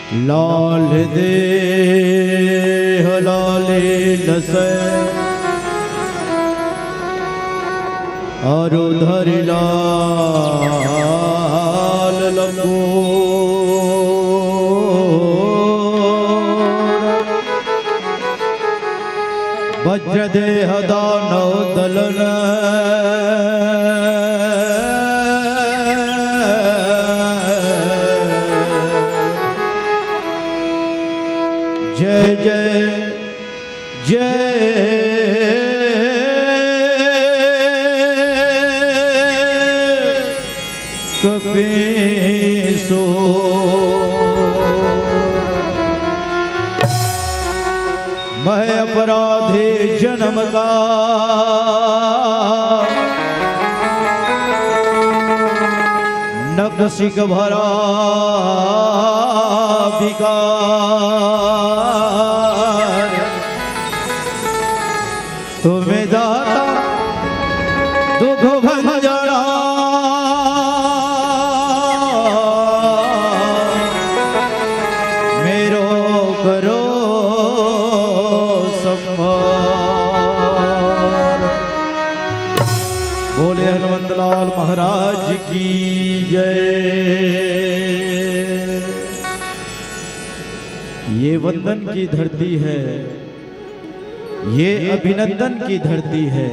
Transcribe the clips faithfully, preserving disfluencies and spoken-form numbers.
लाल देह लाले लसै, अरु धरि लाल लंगोट। वज्र देह दानव दलन। जय जय जय कपीसो। मैं अपराधी जन्म का, नकसिक भरा विकार। तुम्हें दाता दुख भंजना, मेरो करो संहार। बोले हनुमंत लाल महाराज की जय। ये वंदन की धरती है, ये अभिनंदन की धरती है,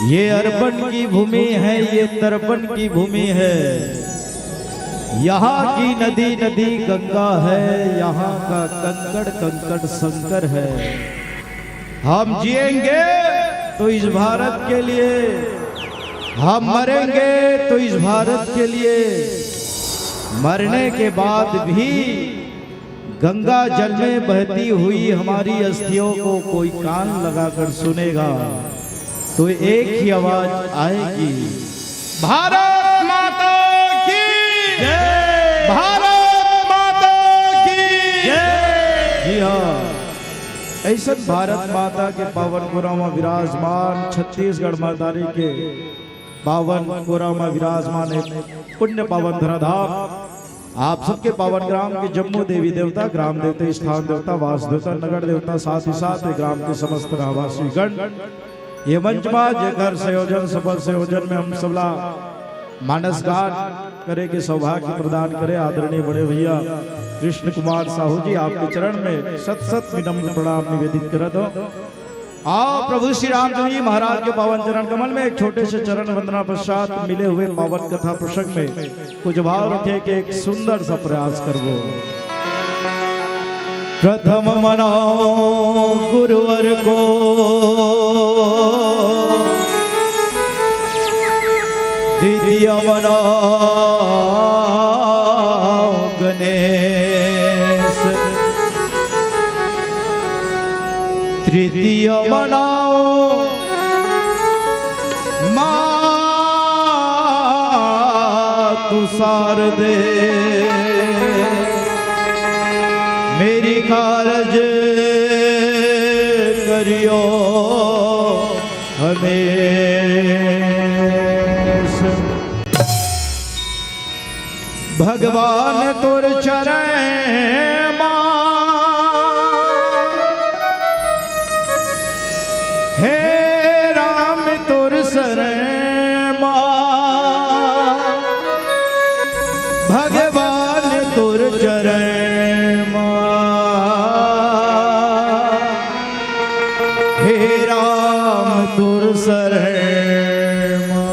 ये अर्पण की भूमि है, ये तर्पण की भूमि है। यहाँ की नदी नदी गंगा है, यहाँ का कंकड़ कंकड़ शंकर है। हम जिएंगे तो इस भारत के लिए, हम मरेंगे तो इस भारत के लिए। मरने के बाद भी गंगा जल में बहती हुई हमारी अस्थियों को कोई कान लगाकर सुनेगा तो एक ही आवाज आएगी, भारत माता की जय। भारत माता की जय। जी हाँ, ऐसन भारत माता के पावन गोरा म विराजमान, छत्तीसगढ़ महतारी के पावन गोरा म विराजमान एक पुण्य पावन धराधाम, आप सबके पावन ग्राम के जम्मो देवी देवता, ग्राम देवता, स्थान देवता, वास देवता, नगर देवता, साथ ही साथ ये ग्राम के समस्त रहवासी गण, ये मंच मा जेकर संयोजन, सफल संयोजन में हम सबला मानस गान करे के सौभाग्य प्रदान करे आदरणीय बड़े भैया कृष्ण कुमार साहू जी, आपके चरण में शत शत विनम्र प्रणाम निवेदित करत हो। आओ प्रभु श्री रामचंद्र जी महाराज के पावन चरण कमल में एक छोटे से चरण वंदना पश्चात मिले हुए पावन कथा प्रसंग में कुछ भाव रखे के एक सुंदर सा प्रयास करबो। प्रथम मनाओ गुरुवर को, द्वितीय मनाओ गणेश, तृतीय मनाओ मातु शारदे। मेरी कारज करियो हमेश। भगवान तोर चरण मा, हे राम तोर शरण मा, भगवान तोर चरण मा, हे राम तोर शरण मा।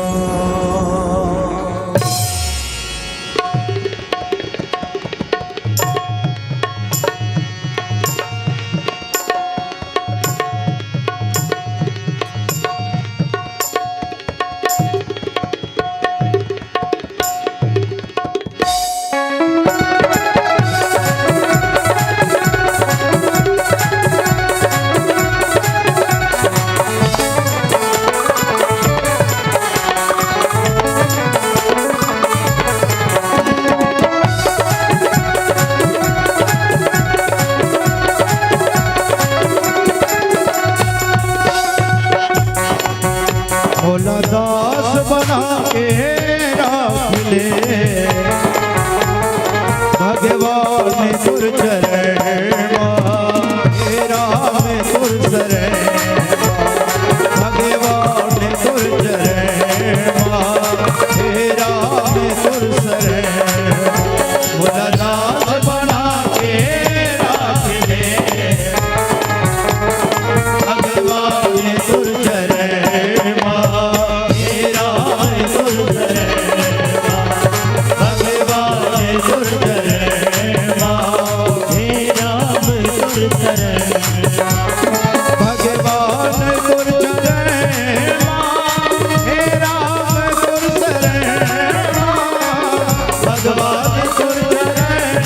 तोर चरण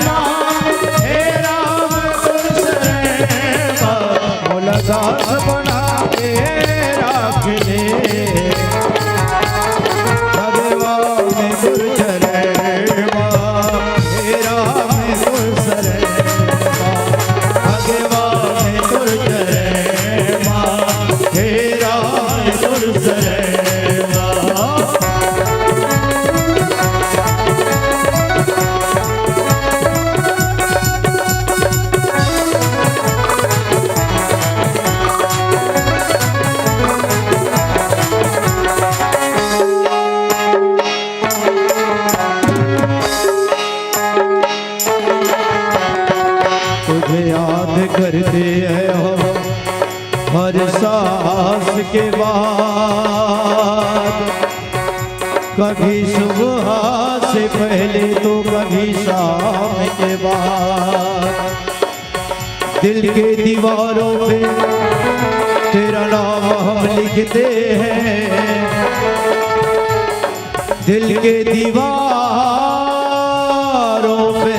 मा, हे राम तोर चरण मा, मोला दास बना के राख ले। भगवान तोर चरण मा, हे राम तोर चरण मा, भगवान तोर चरण मा, हे राम तोर चरण मा। तुझे याद करते हैं हम हर सांस के बाद, कभी सुबह से पहले तो कभी शाम के बाद। दिल के दीवारों पे तेरा नाम हम लिखते हैं, दिल के दीवारों पे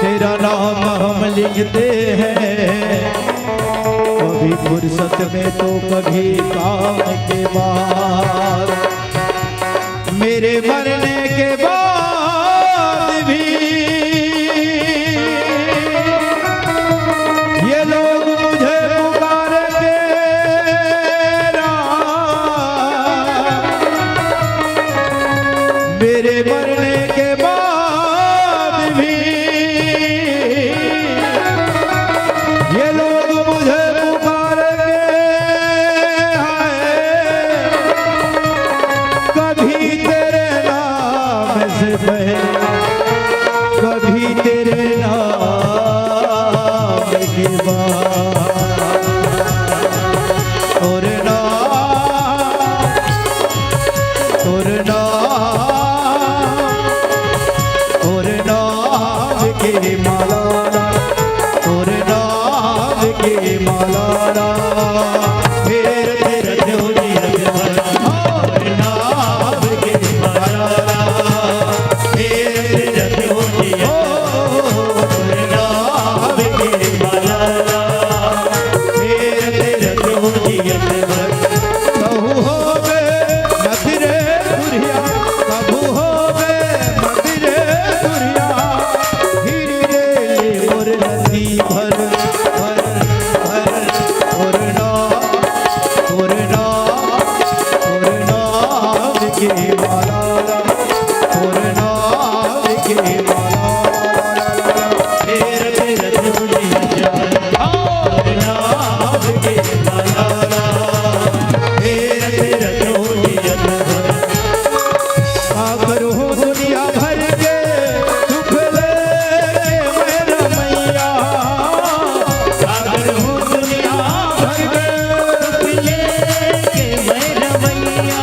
तेरा नाम हम लिखते हैं, कभी फुर्सत में तो कभी काम के बाद। मेरे मरने के बाद भी ये लोग मुझे पुकारेंगे राम। मेरे मरने के बाद भी ये लोग मुझे पुकारेंगे, हाय। कभी तेरे नाम से पहले, कभी तेरे नाम के बाद। तोर नाम, तोर नाम, तोर नाम के माला, तोर नाम के माला, फेर फेर जोड़ी रखबन, तोर नाम के माला, फेर फेर जोड़ी रखबन, तोर नाम के माला, फेर फेर जोड़ी रखबन। कहूँ होबे मत रे दुरिहा, कहूँ होबे मत रे दुरिहा, फिर रे मोर नदी भर, भर, भर, तोर नाम, तोर नाम, तोर नाम के माला, तोर नाम के माला। फेर फेर जोड़ी रखबन, तोर नाम के माला, फेर फेर जोड़ी रखबन। सागर हो दुनिया भर के सुख लेके मैं रमैया। सागर हो दुनिया भर के सुख लेके मैं रमैया।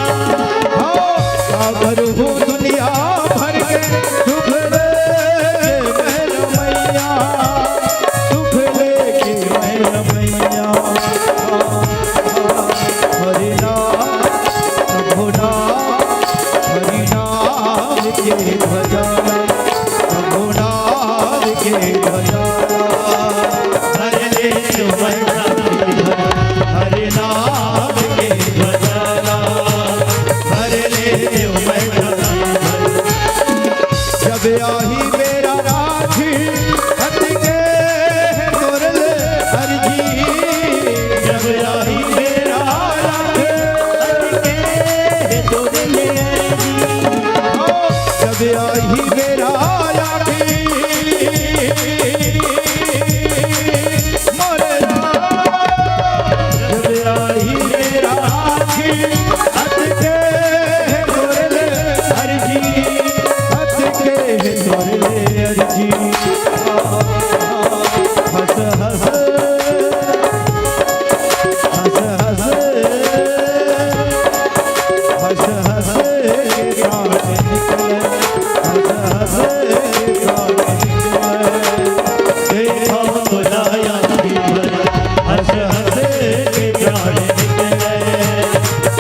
हाँ, सागर हो दुनिया भर के सुख लेके मैं रमैया। सुख लेके मैं रमैया। हरि नाम, शंभु नाम, हरि नाम के भजन, शंभु नाम के भजन। हरि नाम के भजन, हरि नाम के भजन, हरि नाम के भजन। जब आही बेरा राखी, अति के तोर ले अरजी। जब आही बेरा राखी, अति के तोर ले अरजी। जब आही बेरा राखी, मोरे राम। जब आही बेरा राखी, अति के तोर ले अरजी। अति के तोर ले अरजी। हंस हंस, हंस हंस, हंस हंस के प्राण निकले, हंस हंस के प्राण निकले। देखो तो लाया की भर, हंस हंस के प्राण निकले।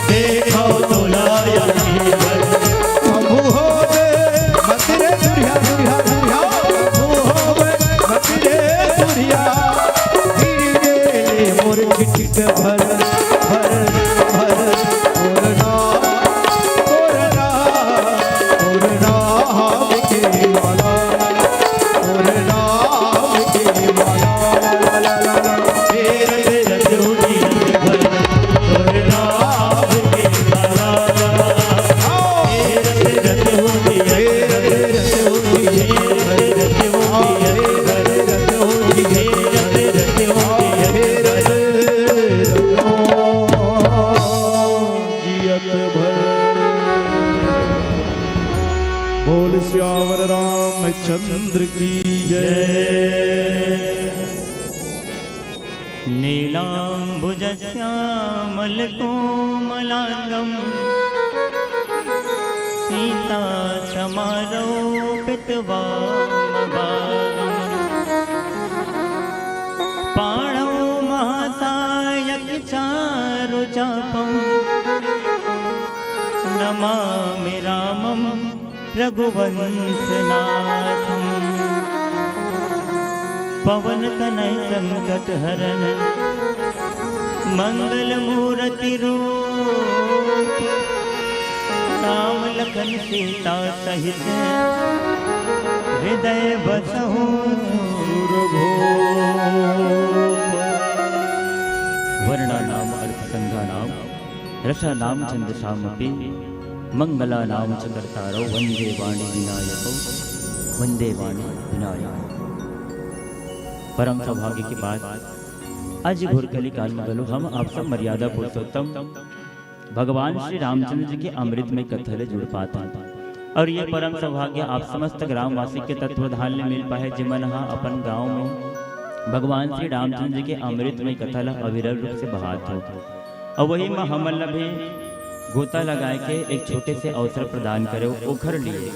देखो तो लाया की भर। प्रभु हो दे सियावर रामचंद्र की जय। नीलाम्बुजश्यामलकोमलाङ्गं सीतासमारोपितवामभागम्। पाणौ महासायकचारुचापं नमामि रामं रघुवंशनाथम्। पवन तनय संकट हरण मंगल मूरति रूप। राम लखन सीता सहित हृदय बसहु सुरभूप। वर्णानाम अर्थ संघानाम रसानां छन्दसामपि। मङ्गलानां च कर्तारौ वन्दे वाणी विनायकौ, वन्दे वाणी विनायकौ। परम सौभाग्य के बात, आज घोर कलिकाल में घलो हम आप सब मर्यादा पुरुषोत्तम भगवान श्री रामचंद्र जी के अमृतमय कथा ले जुड़ पात हन। और ये परम सौभाग्य आप समस्त ग्रामवासी के तत्वधान ले मिल पाए, जिमन ह अपन गांव में भगवान श्री रामचंद्र जी के अमृतमय कथा ला अविरल रूप से बहात हो। अउ वही म हमन ला भी गोता लगाए के एक छोटे से अवसर प्रदान करे, ओखर लिए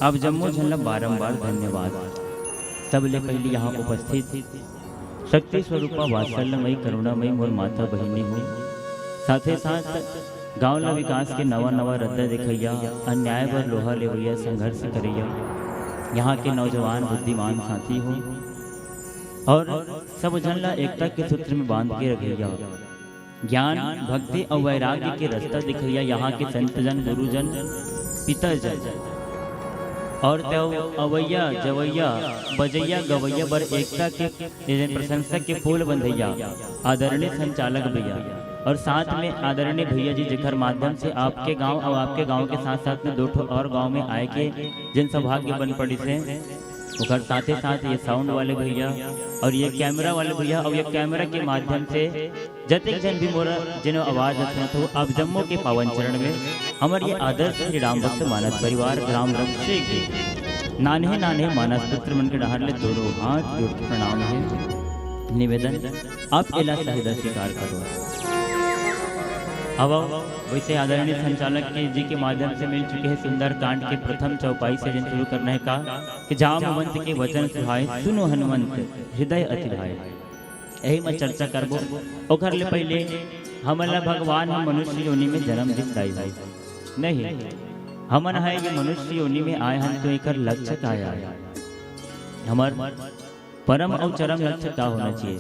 आप जम्मो झन ला बारंबार धन्यवाद। सबले पहिली यहाँ उपस्थित शक्ति स्वरूपा वात्सल्यमयी करुणामयी मोर माता बहिनी हो, साथे साथ गांव ला विकास के नवा नवा रद्दा देखइया, अन्याय बर लोहा लेवइया, संघर्ष करइया यहाँ के नौजवान बुद्धिमान साथी हो, और सब झन ला एकता के सूत्र में बांध के रखइया, ज्ञान, भक्ति अउ वैराग्य के रास्ता दिखइया यहाँ के संत जन, गुरुजन, पिताजन, और तेव अवैया, जवैया, बजैया, गवैया बर एकता के ये प्रशंसक के पोल बंधैया आदरणीय संचालक भैया और साथ में आदरणीय भैया जी, जेकर माध्यम से आपके गांव और आपके गांव के साथ साथ में दो ठो और गांव में आए के जिन सौभाग्य बन पड़िस हे, ओकर साथे साथ ये साउंड वाले भैया और ये कैमरा वाले भैया और ये कैमरा के माध्यम से जतेक झन भी मोर जेन आवाज ला सुनत हो, आप जम्मो के पावन चरण में हमर ये आदर्श श्री राम भक्त मानस परिवार ग्राम रमशे के नान्हे नान्हे मानस पुत्र मन के डहार ले दोनों हाथ जोड़ के प्रणाम हे। निवेदन, आप एला सहृदय स्वीकार करो। अब वैसे आदरणीय संचालक के जी के माध्यम से मिल चुके हैं सुंदर कांड के प्रथम चौपाई से जिन शुरू करना है का कि जामवंत के वचन सुहाए, सुनो हनुमंत हृदय अति भाए। यही में चर्चा करबो। ओकर ले पहले हमन ला भगवान ह मनुष्य योनि में जन्म दिस दाई भाई। नहीं, हमन ह ये मनुष्य योनि में आए हन तो एकर लक्ष्य का आय? हमर परम अउ चरम लक्ष्य का होना चाहिए?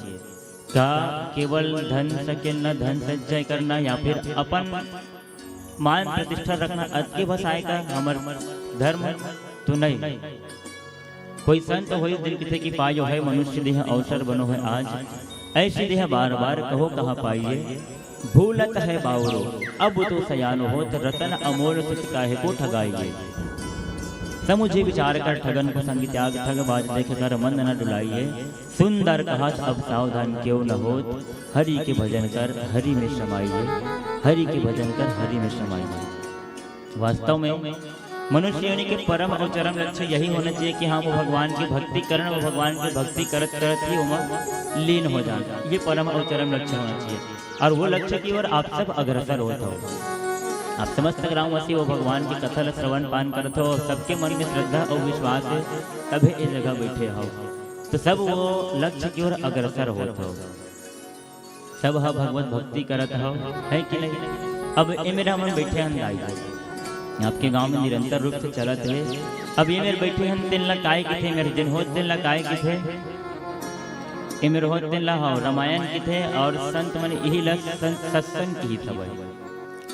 का केवल धन सकेलना, धन संचय करना या फिर अपन मान प्रतिष्ठा रखना, अतके बस आय का हमर धर्म? तो नहीं। कोई संत होइस जिन किथे कि पायो है मनुष्य देह अवसर बनो है आज, ऐसी देह बार बार कहो कहाँ पाइए। भूलत है बावरो अब तो सयानो होत, रतन अमोल सुत काहे को ठगाइए। समुझे विचार कर ठगन को संग त्याग, ठग बाज देख कर मन न डुलाइए। सुंदर कहत अब सावधान क्यों न होत, हरि के भजन कर हरि में समाइए, हरि के भजन कर हरि में समाइए। वास्तव में मनुष्य योनि के परम अउ चरम लक्ष्य यही होना चाहिए कि हाँ, वो भगवान की भक्ति करन, वो भगवान की भक्ति करत करत ही ओमा लीन हो जाना, ये परम अउ चरम लक्ष्य होना चाहिए। और वो लक्ष्य की ओर आप सब अग्रसर होत हो। आप समस्त ग्रामवासी वो भगवान की कथा ला श्रवण पान करत हो, सबके मन में श्रद्धा अउ विश्वास है, तभे ये जगह बैठे हो, तो सब वो लक्ष्य की ओर अग्रसर होत हो। सब ह भगवत भक्ति करत हो, है कि नहीं? अब ए मेर हमन बैठे हन दाई, आपके गांव में निरंतर रूप से चलत हे। अब ए मेर बैठे हन तेन ला काय किथे, मेर जिन होत तेन ला काय किथे? ए मेर होत तेन ला हो रामायण किथे और संत मन इही ला सं-, सत्संग किहित हवय।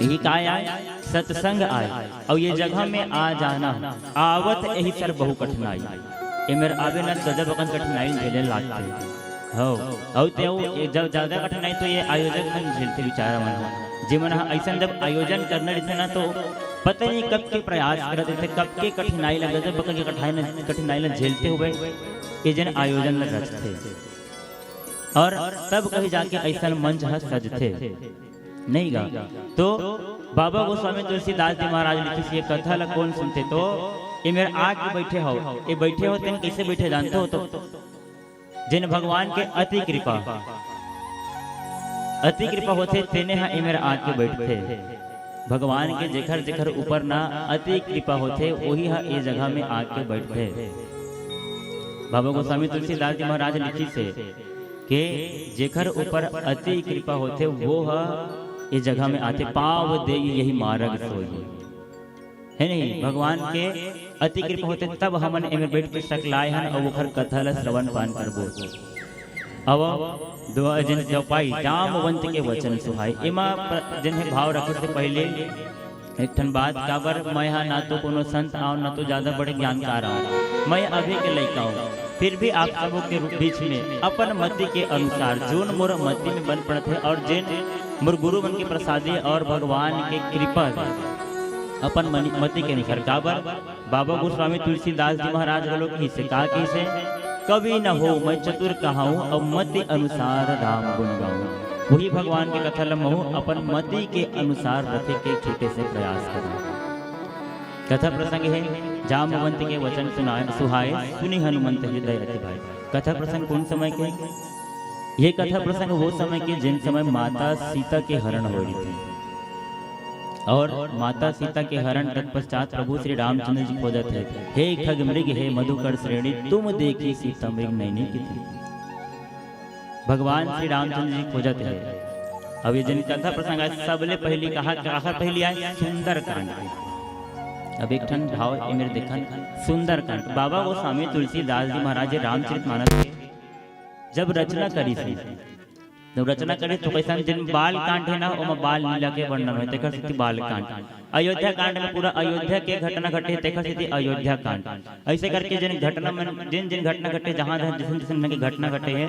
यही काय आय? सत्संग आय। और ये जगह में आ जाना, आवत यही सर बहु कठिनाई। ए मेर आवे न गजब अकन कठिनाई झेले लागथे। हो, अउ ते अउ ए जब ज्यादा कठिनाई तो ये आयोजक मन झेलथे बेचारा मन ह। जे मन ह अइसन जब आयोजन करना रहिथे ना तो पता नहीं कब के प्रयास करत रहिथे, कब के कठिनाई ला, गजब अकन के कठिनाई ला, कठिनाई ला झेलते हुए ये जन आयोजन ला रचथे। और तब कहीं जाके अइसन मंच ह सजथे। नहीं गा। तो बाबा गोस्वामी तुलसीदास जी महाराज लिखिस ये कथा ला कौन सुनथे तो ए मेर आके बइठे हव, ए बइठे हव तेन कइसे बइठे जानथव तो? जेन भगवान के अति कृपा, अति कृपा होथे तेने ह ए मेर आके बइठथे। भगवान के जेखर जेखर ऊपर ना अति कृपा होथे, ओही ह ए जगह में आके बइठथे। बाबा गोस्वामी तुलसीदास जी महाराज लिखिस हे के जेखर ऊपर अति कृपा होथे, वो ह ए जगह में आथे। पाँव देई यहि मारग सोई। हे नहीं, भगवान के अति कृपा होथे तब हमन एमे बइठ के सकलाय हन अउ ओखर कथा ल श्रवण पान करबो। अब दो जन चौपाई, जामवंत के वचन सुहाय। एमा प्र-, जन हे भाव रखे से पहिले एक ठन बात, काबर मैं हा ना तो कोनो संत आंव, ना तो ज्यादा बड़े ज्ञानकार आंव, मैं अभी के लइका हंव, फिर भी आप सबो के रू-, बीच में अपन मति के अनुसार, जोन मोर मति में बन पड़त हे अउ जेन मोर गुरु मन के प्रसादी अउ भगवान के कृपा, अपन मनि-, मति के अनुसार। काबर बाबा गोस्वामी तुलसीदास जी महाराज घलो कहिसे, का कहिसे? "कवि न हों मैं चतुर कहाऊं, अब मति अनुसार राम गुण गाऊं।" वही भगवान के कथा ल महूं अपन मति के अनुसार रखे के छोटे से प्रयास करंव। कथा प्रसंग हे, जामवंत के वचन सुनाय, सुहाय, सुनि हनुमंत हृदय अति भाए। कथा प्रसंग कोन समय के? ये कथा प्रसंग वो समय के, जेन समय माता सीता के हरण होय रहिथे। अउ माता सीता के हरण तत्पश्चात प्रभु श्री रामचंद्र जी खोजत हे, "हे खग मृग, हे मधुकर श्रेणी, तुम देखी सीता मृग नैनी कितनी।" भगवान श्री रामचंद्र जी खोजत हे। अब ये जेन कथा प्रसंग आय, सबले पहिली कहा, काखर पहिली आय? सुंदरकांड के। अब एक ठन भाव ए मेर देखन, सुंदरकांड। बाबा गोस्वामी तुलसीदास जी महाराज रामचरित मानस के जब रचना करिस हे, जब रचना करिस तो कइसन, जेन बाल कांड हे ना, ओमा बाल लीला के वर्णन होय, तेखर सेती बाल कांड। अयोध्या कांड में पूरा अयोध्या के घटना घटे, तेखर सेती अयोध्या कांड। अइसे करके जेन घटना में, जेन जेन घटना घटे, जहां जहां जइसन जइसन ढंग के घटना घटे हे,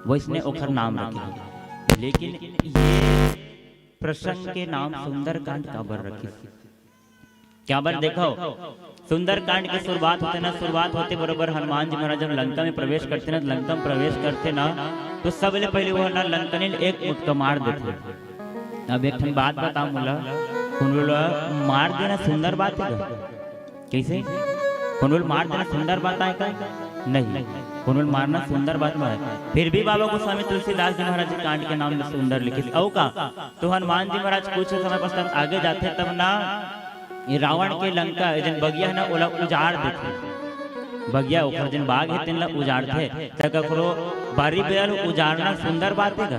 वइसने ओखर नाम रखे हे। लेकिन ये प्रसंग के नाम सुंदरकांड काबर रखिस? काबर देखव, सुंदरकांड के शुरुआत होथे ना, शुरुआत होथे बरोबर हनुमान जी महाराज जब लंका में प्रवेश करथे ना, लंका में प्रवेश करथे ना, तो सबले पहिले वो ना लंकनिन एक मुटका मार देथे। अब एक ठन बात बताओ मोला, कोनो ल मार देना सुंदर बात हे का? कइसे? कोनो ल मार देना सुंदर बात आय का? नहीं, कोनो ल मारना सुंदर बात नोहे। फिर भी बाबा गोस्वामी तुलसीदास जी महाराज जी कांड के नाम ल सुंदर लिखिस। अउ का? तो हनुमान जी महाराज कुछ समय पश्चात आगे जाथे, तब ना ये रावण के लंका, ये जेन बगिया हे ना, ओला उजाड़ देथे। बगिया, ओखर जेन बाग हे, तेन ला उजाड़थे। त ककरो बारी बइरा ल उजाड़ना सुंदर बात हे का?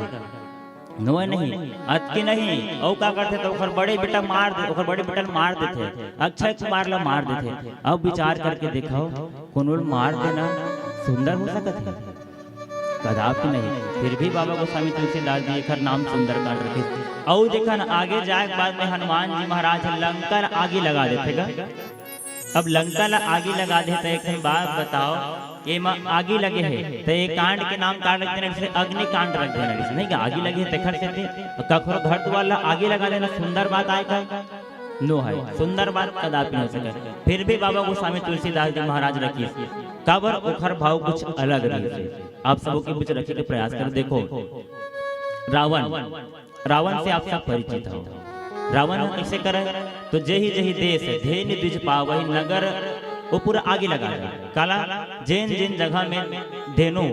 नोहे नहीं, अतकी नहीं। अउ का करथे, त ओखर बड़े बेटा मार दे, ओखर बड़े बेटा ल मार देथे, अक्षय कुमार ला मार देथे। अब विचार करके देखव, कोनो ल मार देना सुंदर हो सकत हे? कदापि नहीं। फिर भी बाबा गोस्वामी तुलसीदास जी एखर नाम सुंदरकांड रखिस। अउ देखन, आगे जाए के बाद में हनुमान जी महाराज लंका ल आगी लगा देथे गा। अब लंका ल आगी लगा दे, त एक ठन बात बताओ, एमा आगी लगे हे, त ये कांड के नाम का रख देना, जइसे अग्निकांड रख देना, जइसे नहीं का आगी लगे हे, तेखर सेती कखरो घर दुआर ल आगी लगा देना सुंदर बात आय का? नोहे, सुंदर बात कदापि नोहे सके। फिर भी बाबा गोस्वामी तुलसीदास जी महाराज रखिस, काबर ओखर भाव कुछ अलग रहिस। आप सबो के बीच रखे के प्रयास कर। देखो, रावण, रावण से आप सब परिचित हो। रावण ह कइसे करे? तो जेहि जेहि देस धेनु द्विज पावहि नगर, वो पूरा आगी लगा दे। काला? जेन जेन जगह में धेनु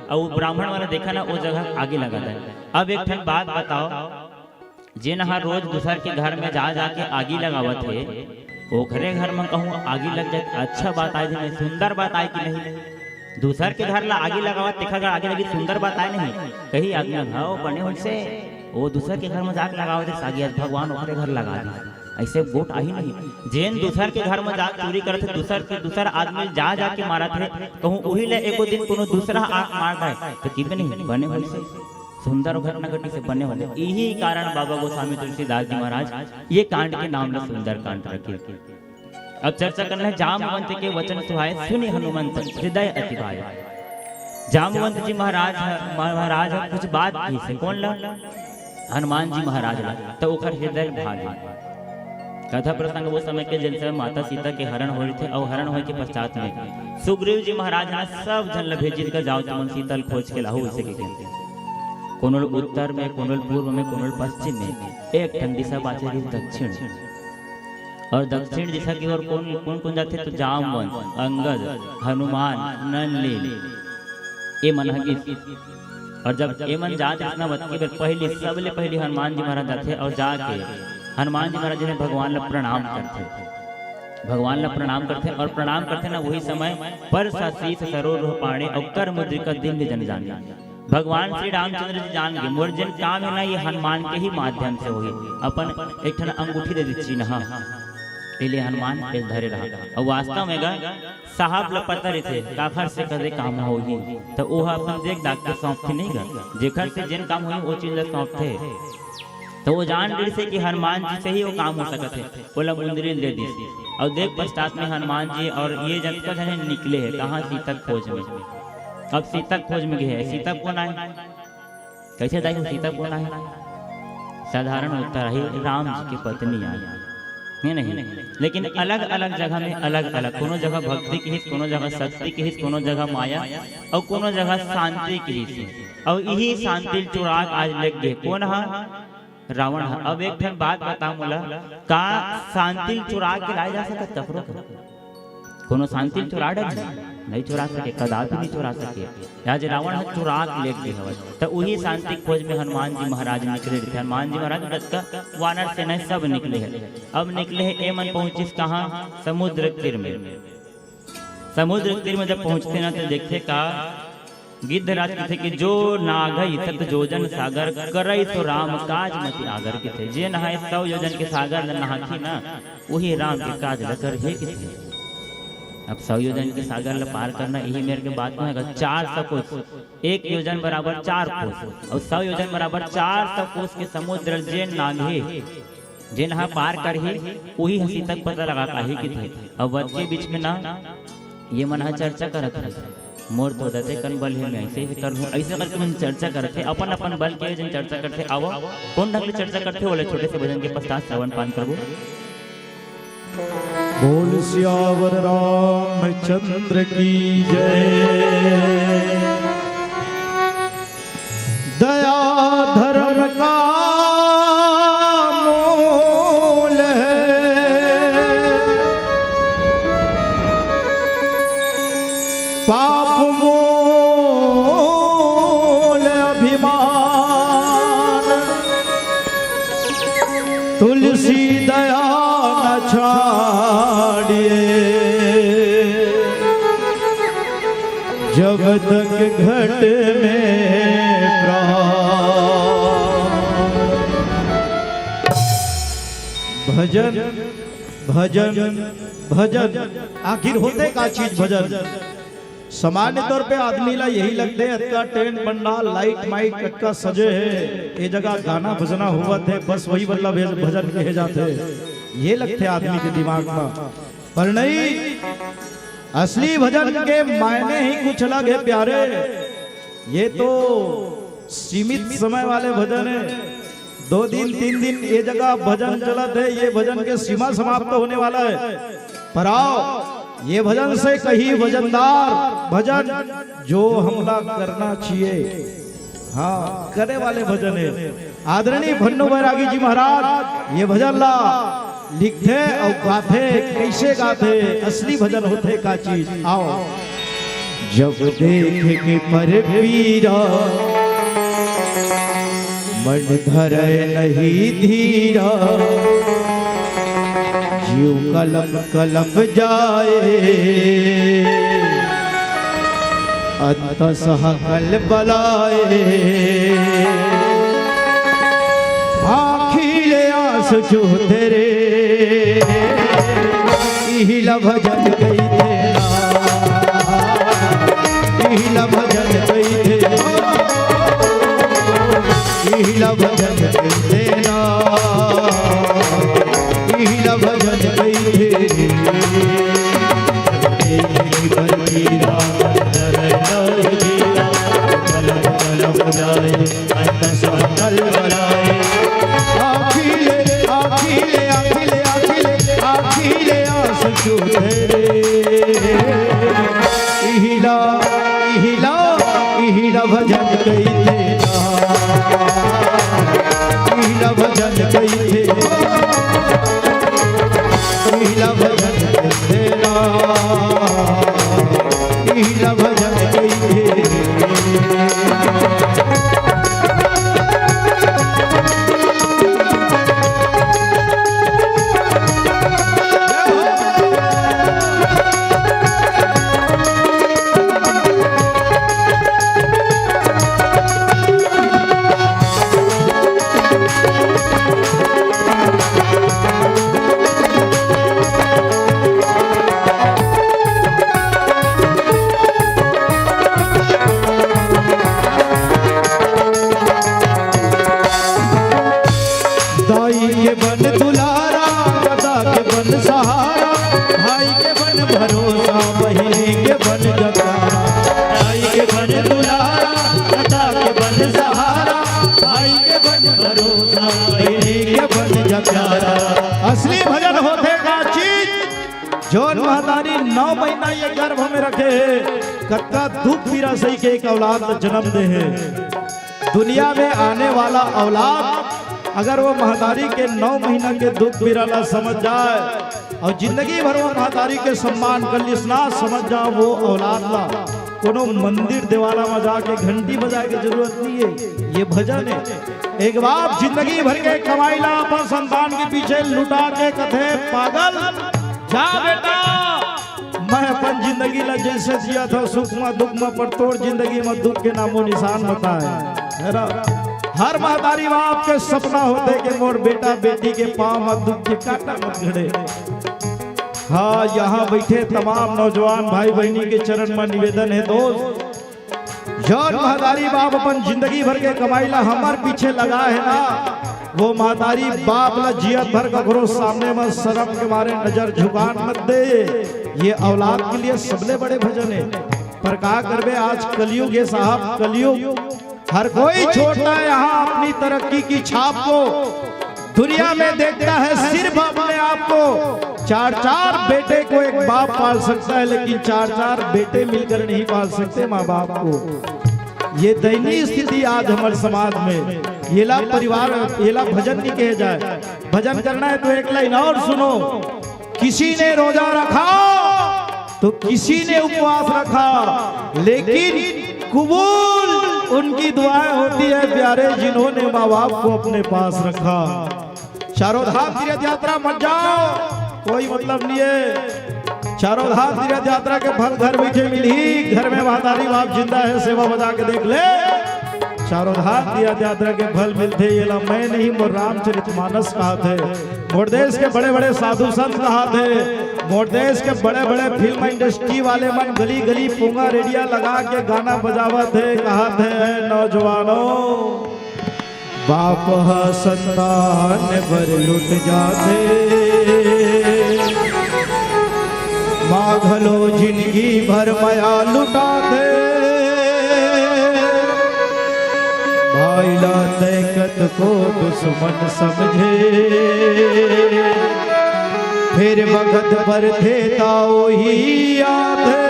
अउ ब्राह्मण वाला देखा ना, वो जगह आगी लगा दे। अब एक ठन बात बताओ, जेन ह रोज दूसर के घर में जा जाके आगी लगावत हे, ओखरे घर में कहूँ आगी लग जाए, अच्छा बात आय कि नहीं, सुंदर बात आय कि नहीं? दूसर के घर ला आगी लगावत, तेखर घर आगी लगी, सुंदर बात आय नहीं? कही आदमी, "हाँ, बने होइसे, वो दूसर के घर में जाके लगावत हे आगी, आज भगवान ओखरे घर लगा दे।" अइसे गोठ आही नहीं। जेन दूसर के घर में जा चोरी करत हे, दूसर के, दूसर आदमी जा जाके मारत हे, कहूँ उही ले एको दिन कोनो दूसरा आ-, मार दे, तो किबे नहीं, बने होइसे। सुंदर घटना घटिस, बने होइसे। इही कारण बाबा गोस्वामी तुलसीदास जी महाराज ये कांड के नाम ला सुंदरकांड रखे। अब चर्चा करना हे, जामवंत के वचन सुहाए, सुनि हनुमंत हृदय अति भाए। जामवंत जी महाराज ह, महाराज ह कुछ बात कहिसे, कोन ला? हनुमान जी महाराज ला, त ओखर हृदय भागे। कथा प्रसंग वो समय के, जेन समय माता सीता के हरण होय रहिथे, अउ हरण होय के पश्चात में सुग्रीव जी महाराज ह सब झन ला भेजिन का, "जाओ तुमन सीता ल खोज के लाहू," अइसे कहिके। कोनो ल उत्तर में, कोनो ल पूर्व में, कोनो ल पश्चिम में, एक ठन दिशा बाचे रहिस दक्षिण। और दक्षिण दिशा की ओर कौन कौन कौन जाथे? तो जामवंत, अंगद, हनुमान, नल नील, ये मन ह गिस। और जब ये मन जात रहिस ना, वतकी बेर पहली, सबले पहली हनुमान जी महाराज जाथे और जाके हनुमान जी महाराज जी ने भगवान ला प्रणाम करथे। भगवान ला प्रणाम करथे और प्रणाम करथे ना, वही समय पर्स शीश सरोरुह पाणे और कर मुद्रिका दीन्ह जन जाने। भगवान श्री रामचंद्र जी जान गे, मोर जेन काम है ना, ये हनुमान के ही माध्यम से होही। अपन एक ठन अंगूठी दे दे चिन्ह, एले हनुमान के धरे रहा। और वास्तव में गा साहब ल पता रहिथे काखर से कदे काम होही, त ओह अपन देख दाख के सौंपथे नहीं गा। जेखर से जेन काम होही, वो चीज ल सौंपथे। त वो जान डरिसे कि हनुमान जी से ही वो काम हो सकत हे, ओला मुंदरी ल दे दिस। और देख पश्चात में हनुमान जी और ये जतका झन निकले हे, कहाँ? सीता खोज में। अब सीता खोज में गे हे। सीता कौन आय? कैसे दाई हो, सीता कौन आय? साधारण उत्तर आही, राम जी के पत्नी आय, हे नहीं? लेकिन अलग-अलग जगह में अलग-अलग, कोनो जगह भक्ति किहिस, कोनो जगह शक्ति किहिस, कोनो जगह माया और कोनो जगह शांति किहिस। और यही शांति ल चुरा के आज लेग गे। कौन ह? रावण ह। अब एक ठन बात बता मोला, का शांति ल चुरा के लाए जा सकत ककरो? कोनो शांति ल चुरा डरही? नहीं चुरा सके, कदापि नहीं चुरा सके। आज रावण ह चुरा के लेग गे हवय, त उही शांति खोज में हनुमान जी महाराज निकले रहिथे। हनुमान जी महाराज, जतका वानर सेना सब निकले हे। अब निकले हे, ए मन पहुंचिस कहाँ? समुद्र तीर में। समुद्र तीर में जब पहुंचथे ना, त देखथे का, गिद्धराज कथे कि जो नाघइ सत जोजन सागर, करइ सो राम काज मति आगर कथे। जे नहाए सौ योजन के सागर ल नहाथे ना, वही राम के काज ल करही कथे। अब सौ योजन के सागर ल पार करना, यही मेर के बात में अगर चार सौ कोस, एक योजन बराबर चार कोस, और सौ योजन बराबर चार सौ कोस के समुद्र ल जे नाघे, जेन ह पार करही, उही ह सीता के पता लगा पाही कथे। अब वत के बीच में ना ये मन ह चर्चा करत हे, मोर तो दते कन बल हे, मैं ऐसे ही कर लूं, ऐसे करके मन चर्चा करत हे, अपन अपन बल के जन चर्चा करत हे। आवो, कौन ढंग ले चर्चा करत हे, ओला छोटे से भजन के पश्चात श्रवण पान करबो। बोल सियावर रामचंद्र की जय। दया धर्म का मूल है, पाप मूल अभिमान। तुलसी दया न छाड़िए, जब तक घट में प्राण। भजन, भजन, भजन, आखिर होथे का चीज भजन? सामान्य तौर पे आदमी ला यही लगथे, अतका टेंट पंडाल, लाइट माइट, अतका सजे हे, ये जगह गाना बजना होवत हे, बस वही वाला भज-, भजन कहे जाथे, ये लगथे आदमी के दिमाग में। पर नहीं, असली भजन के मायने ही कुछ अलग हे प्यारे। ये तो सीमित समय वाले भजन हे, दो दिन, तीन दिन ये जगह भजन चलत हे, ये भजन के सीमा समाप्त होने वाला हे। पर आओ, ये भजन से कही वजनदार भजन, जो हमला करना चाहिए। हाँ, करे वाले भजन हे। आदरणीय भन्नू बैरागी जी महाराज ये भजन ला लिखथे अउ गाथे, कइसे गाथे, असली भजन होथे का चीज। आओ। जब देख के पर पीरा, मन धरे नहीं धीरा, जीव कलप कलप जाए, अत्त सहकल बलाए। आँखी ले आँसू चूहत हे रे, इहिला भजन कहिथे ना, इहिला भजन कहिथे ना, इहिला भजन कहिथे ना, इहिला भजन कहिथे। आँखी ले, आँखी ले, आँखी ले, आँखी ले, आँखी ले आँसू चूहत हे रे। महीना ये गर्भ में रखे हे, कतका दुख पीरा सही के एक औलाद ला जन्म दे हे। दुनिया में आने वाला औलाद अगर वो महतारी के नौ महीना के दुख पीरा ला समझ जाए अउ जिंदगी भर वो महतारी के सम्मान कर लिस ना, समझ जाओ वो औलाद ला कोनो मंदिर देवाला म जाके घंटी बजाए के जरूरत नहीं है। ये भजन है। एक बाप जिंदगी भर के कमाई ला अपन संतान के पीछे लुटा के कथे, "पागल, जा बेटा, मैं अपन जिंदगी ला जैसे जिया था सुख म दुख म, पर तोर जिंदगी म दुख के नामो निशान मत आए।" है ना? हर महतारी बाप के सपना होथे कि मोर बेटा बेटी के पाँव म दुख के कांटा मत गड़े। हाँ, यहाँ बैठे तमाम नौजवान भाई बहिनी के चरण म निवेदन है दोस्त, जौन महतारी बाप अपन जिंदगी भर के कमाई ला हमर पीछे लगा है ना, वो महतारी बाप ला जियत भर ककरो सामने म शरम के मारे नजर झुकान मत दे। ये औलाद के लिए सबले बड़े भजन है। पर का करबे, आज कलयुग है साहब, कलयुग। हर कोई छोड़ता है यहाँ अपनी तरक्की की छाप को। दुनिया में देखता है सिर्फ अपने आप को। चार चार बेटे को एक बाप पाल सकता है, लेकिन चार चार बेटे मिलकर नहीं पाल सकते माँ बाप को। ये दयनीय स्थिति आज हमारे समाज में। येला परिवार, येला भजन नहीं कहे जाए। भजन करना है तो एक लाइन और सुनो। किसी ने रोजा रखा तो किसी ने उपवास रखा, लेकिन कबूल उनकी दुआएं होती है प्यारे, जिन्होंने माँ बाप को अपने पास रखा। चारों धाम तीर्थ यात्रा मत जाओ, कोई मतलब नहीं है। चारों धाम तीर्थ यात्रा के फल घर बैठे मिलही। घर में महतारी बाप जिंदा है, सेवा बजा के देख ले। चारों धाम तीर्थ यात्रा के फल मिलथे। येला मैं नहीं, मोर रामचरित मानस कहाथे, मोर देश के बड़े बड़े साधु संत कहाथे, मोर देश के बड़े बड़े फिल्म इंडस्ट्री वाले मन गली गली पोंगा रेडिया लगा के गाना बजावत हे, कहाथे, नौजवानों, बाप ह संतान बर लुट जाथे, माँ घलो जिंदगी भर मया लुटाथे। भाई ला तय कतको दुश्मन समझे, फिर बखत परथे ता ओही आथे।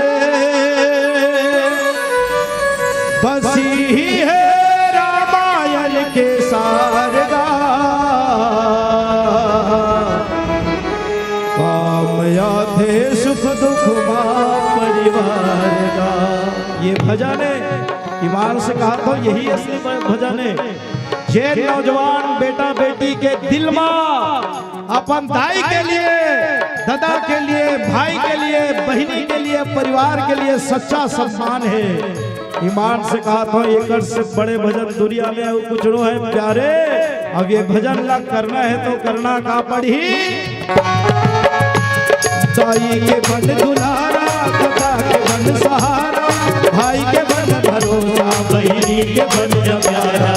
बस इही हे रामायण के सारगा, काम आथे सुख दुख मा परिवार का। ये भजन है, ईमान से कहा तो यही असली भजन है। जे नौजवान बेटा बेटी के दिल मा अपन दाई के लिए, ददा के लिए, भाई के लिए, बहिनी के लिए, परिवार के लिए सच्चा सम्मान है। ईमान से कहा था, एकर से बड़े भजन दुनिया में अउ कुछ नो है प्यारे। अब ये भजन ला करना है तो करना का पड़ही। दाई के बन दुलारा, ददा के बन सहारा, भाई के बन भरोसा, बहिनी के बन प्यारा।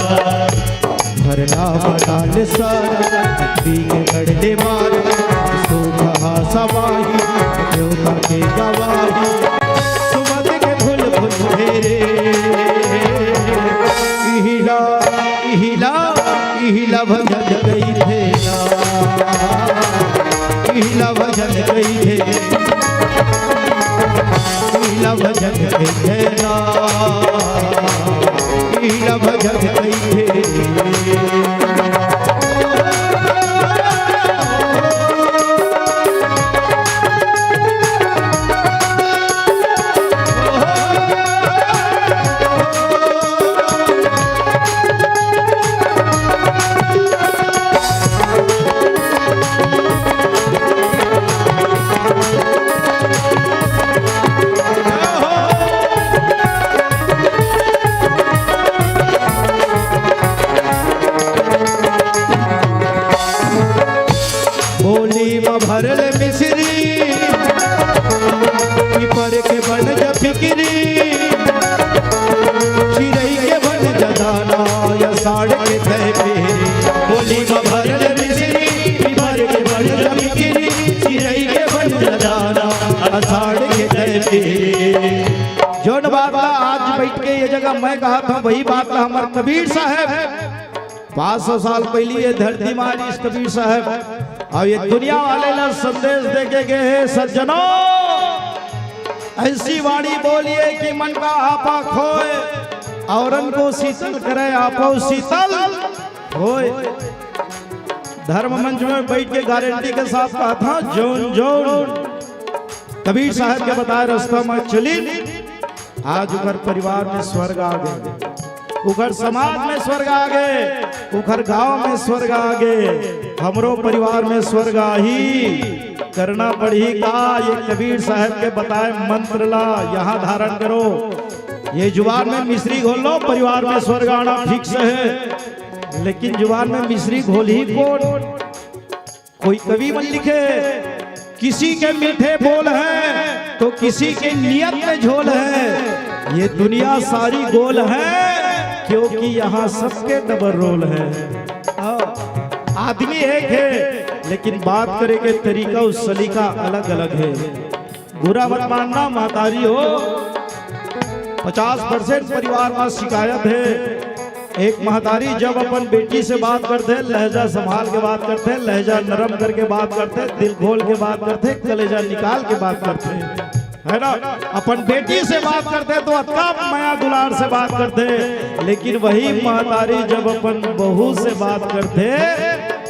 भरना बटाल सारा, पी के गड़ले मारा, सूखा समाही, देवता के गवाही, सुमत के फूल फूल भेरे। इहिला, इहिला, इहिला भजन गई थे ना, इहिला भजन गई थे, इहिला भजन गई थे ना। पीला भजन कइथे। बोली म भरल मिश्री, पीपर के बन जा फिकिरी, चिरई के बन जा दाना, या साढ़ के तय पेरी। बोली म भरल मिश्री, पीपर के बन जा फिकिरी, चिरई के बन जा दाना, या साढ़ के तय पेरी। जौन बात ला आज बैठ के ये जगह मैं कहा था, वही बात ला हमर कबीर साहब पाँच सौ साल पहली ये धरती मा आइस कबीर साहब, अउ ये दुनिया वाले ला संदेश दे के गए हे, सज्जनों, ऐसी वाणी बोलिए कि मन का आपा खोए, औरन को शीतल करे, आपो शीतल होए। धर्म मंच में बैठ के गारंटी के साथ कहा था, जौन जौन कबीर साहब के बताए रास्ता में चली, आज उकर परिवार में स्वर्ग आ गे, उकर समाज में स्वर्ग आ गे, उकर गांव में स्वर्ग आ गे, हमरो परिवार में स्वर्ग आही। करना पड़ही का? ये कबीर साहब के बताए मंत्र ला यहाँ धारण करो। ये जुबान में मिश्री घोल लो, परिवार में स्वर्ग आना फिक्स है। लेकिन जुबान में मिश्री घोलही कौन? कोई कवि मन लिखे, किसी के मीठे बोल हैं तो किसी के नियत में झोल है। ये दुनिया सारी गोल है, क्योंकि यहाँ सबके डबल रोल है। हाँ, आदमी एक है, लेकिन बात करे के तरीका, उस सलीका अलग अलग है। बुरा मत मानना महतारी हो, पचास परसेंट परिवार में शिकायत है। एक महतारी जब अपन बेटी से बात करथे, लहजा संभाल के बात करथे, लहजा नरम करके बात करथे, दिल खोल के बात करथे, कलेजा निकाल के बात करथे, है ना? अपन बेटी से बात करथे तो अतका मया दुलार से बात करथे, लेकिन वही महतारी जब अपन बहू से बात करथे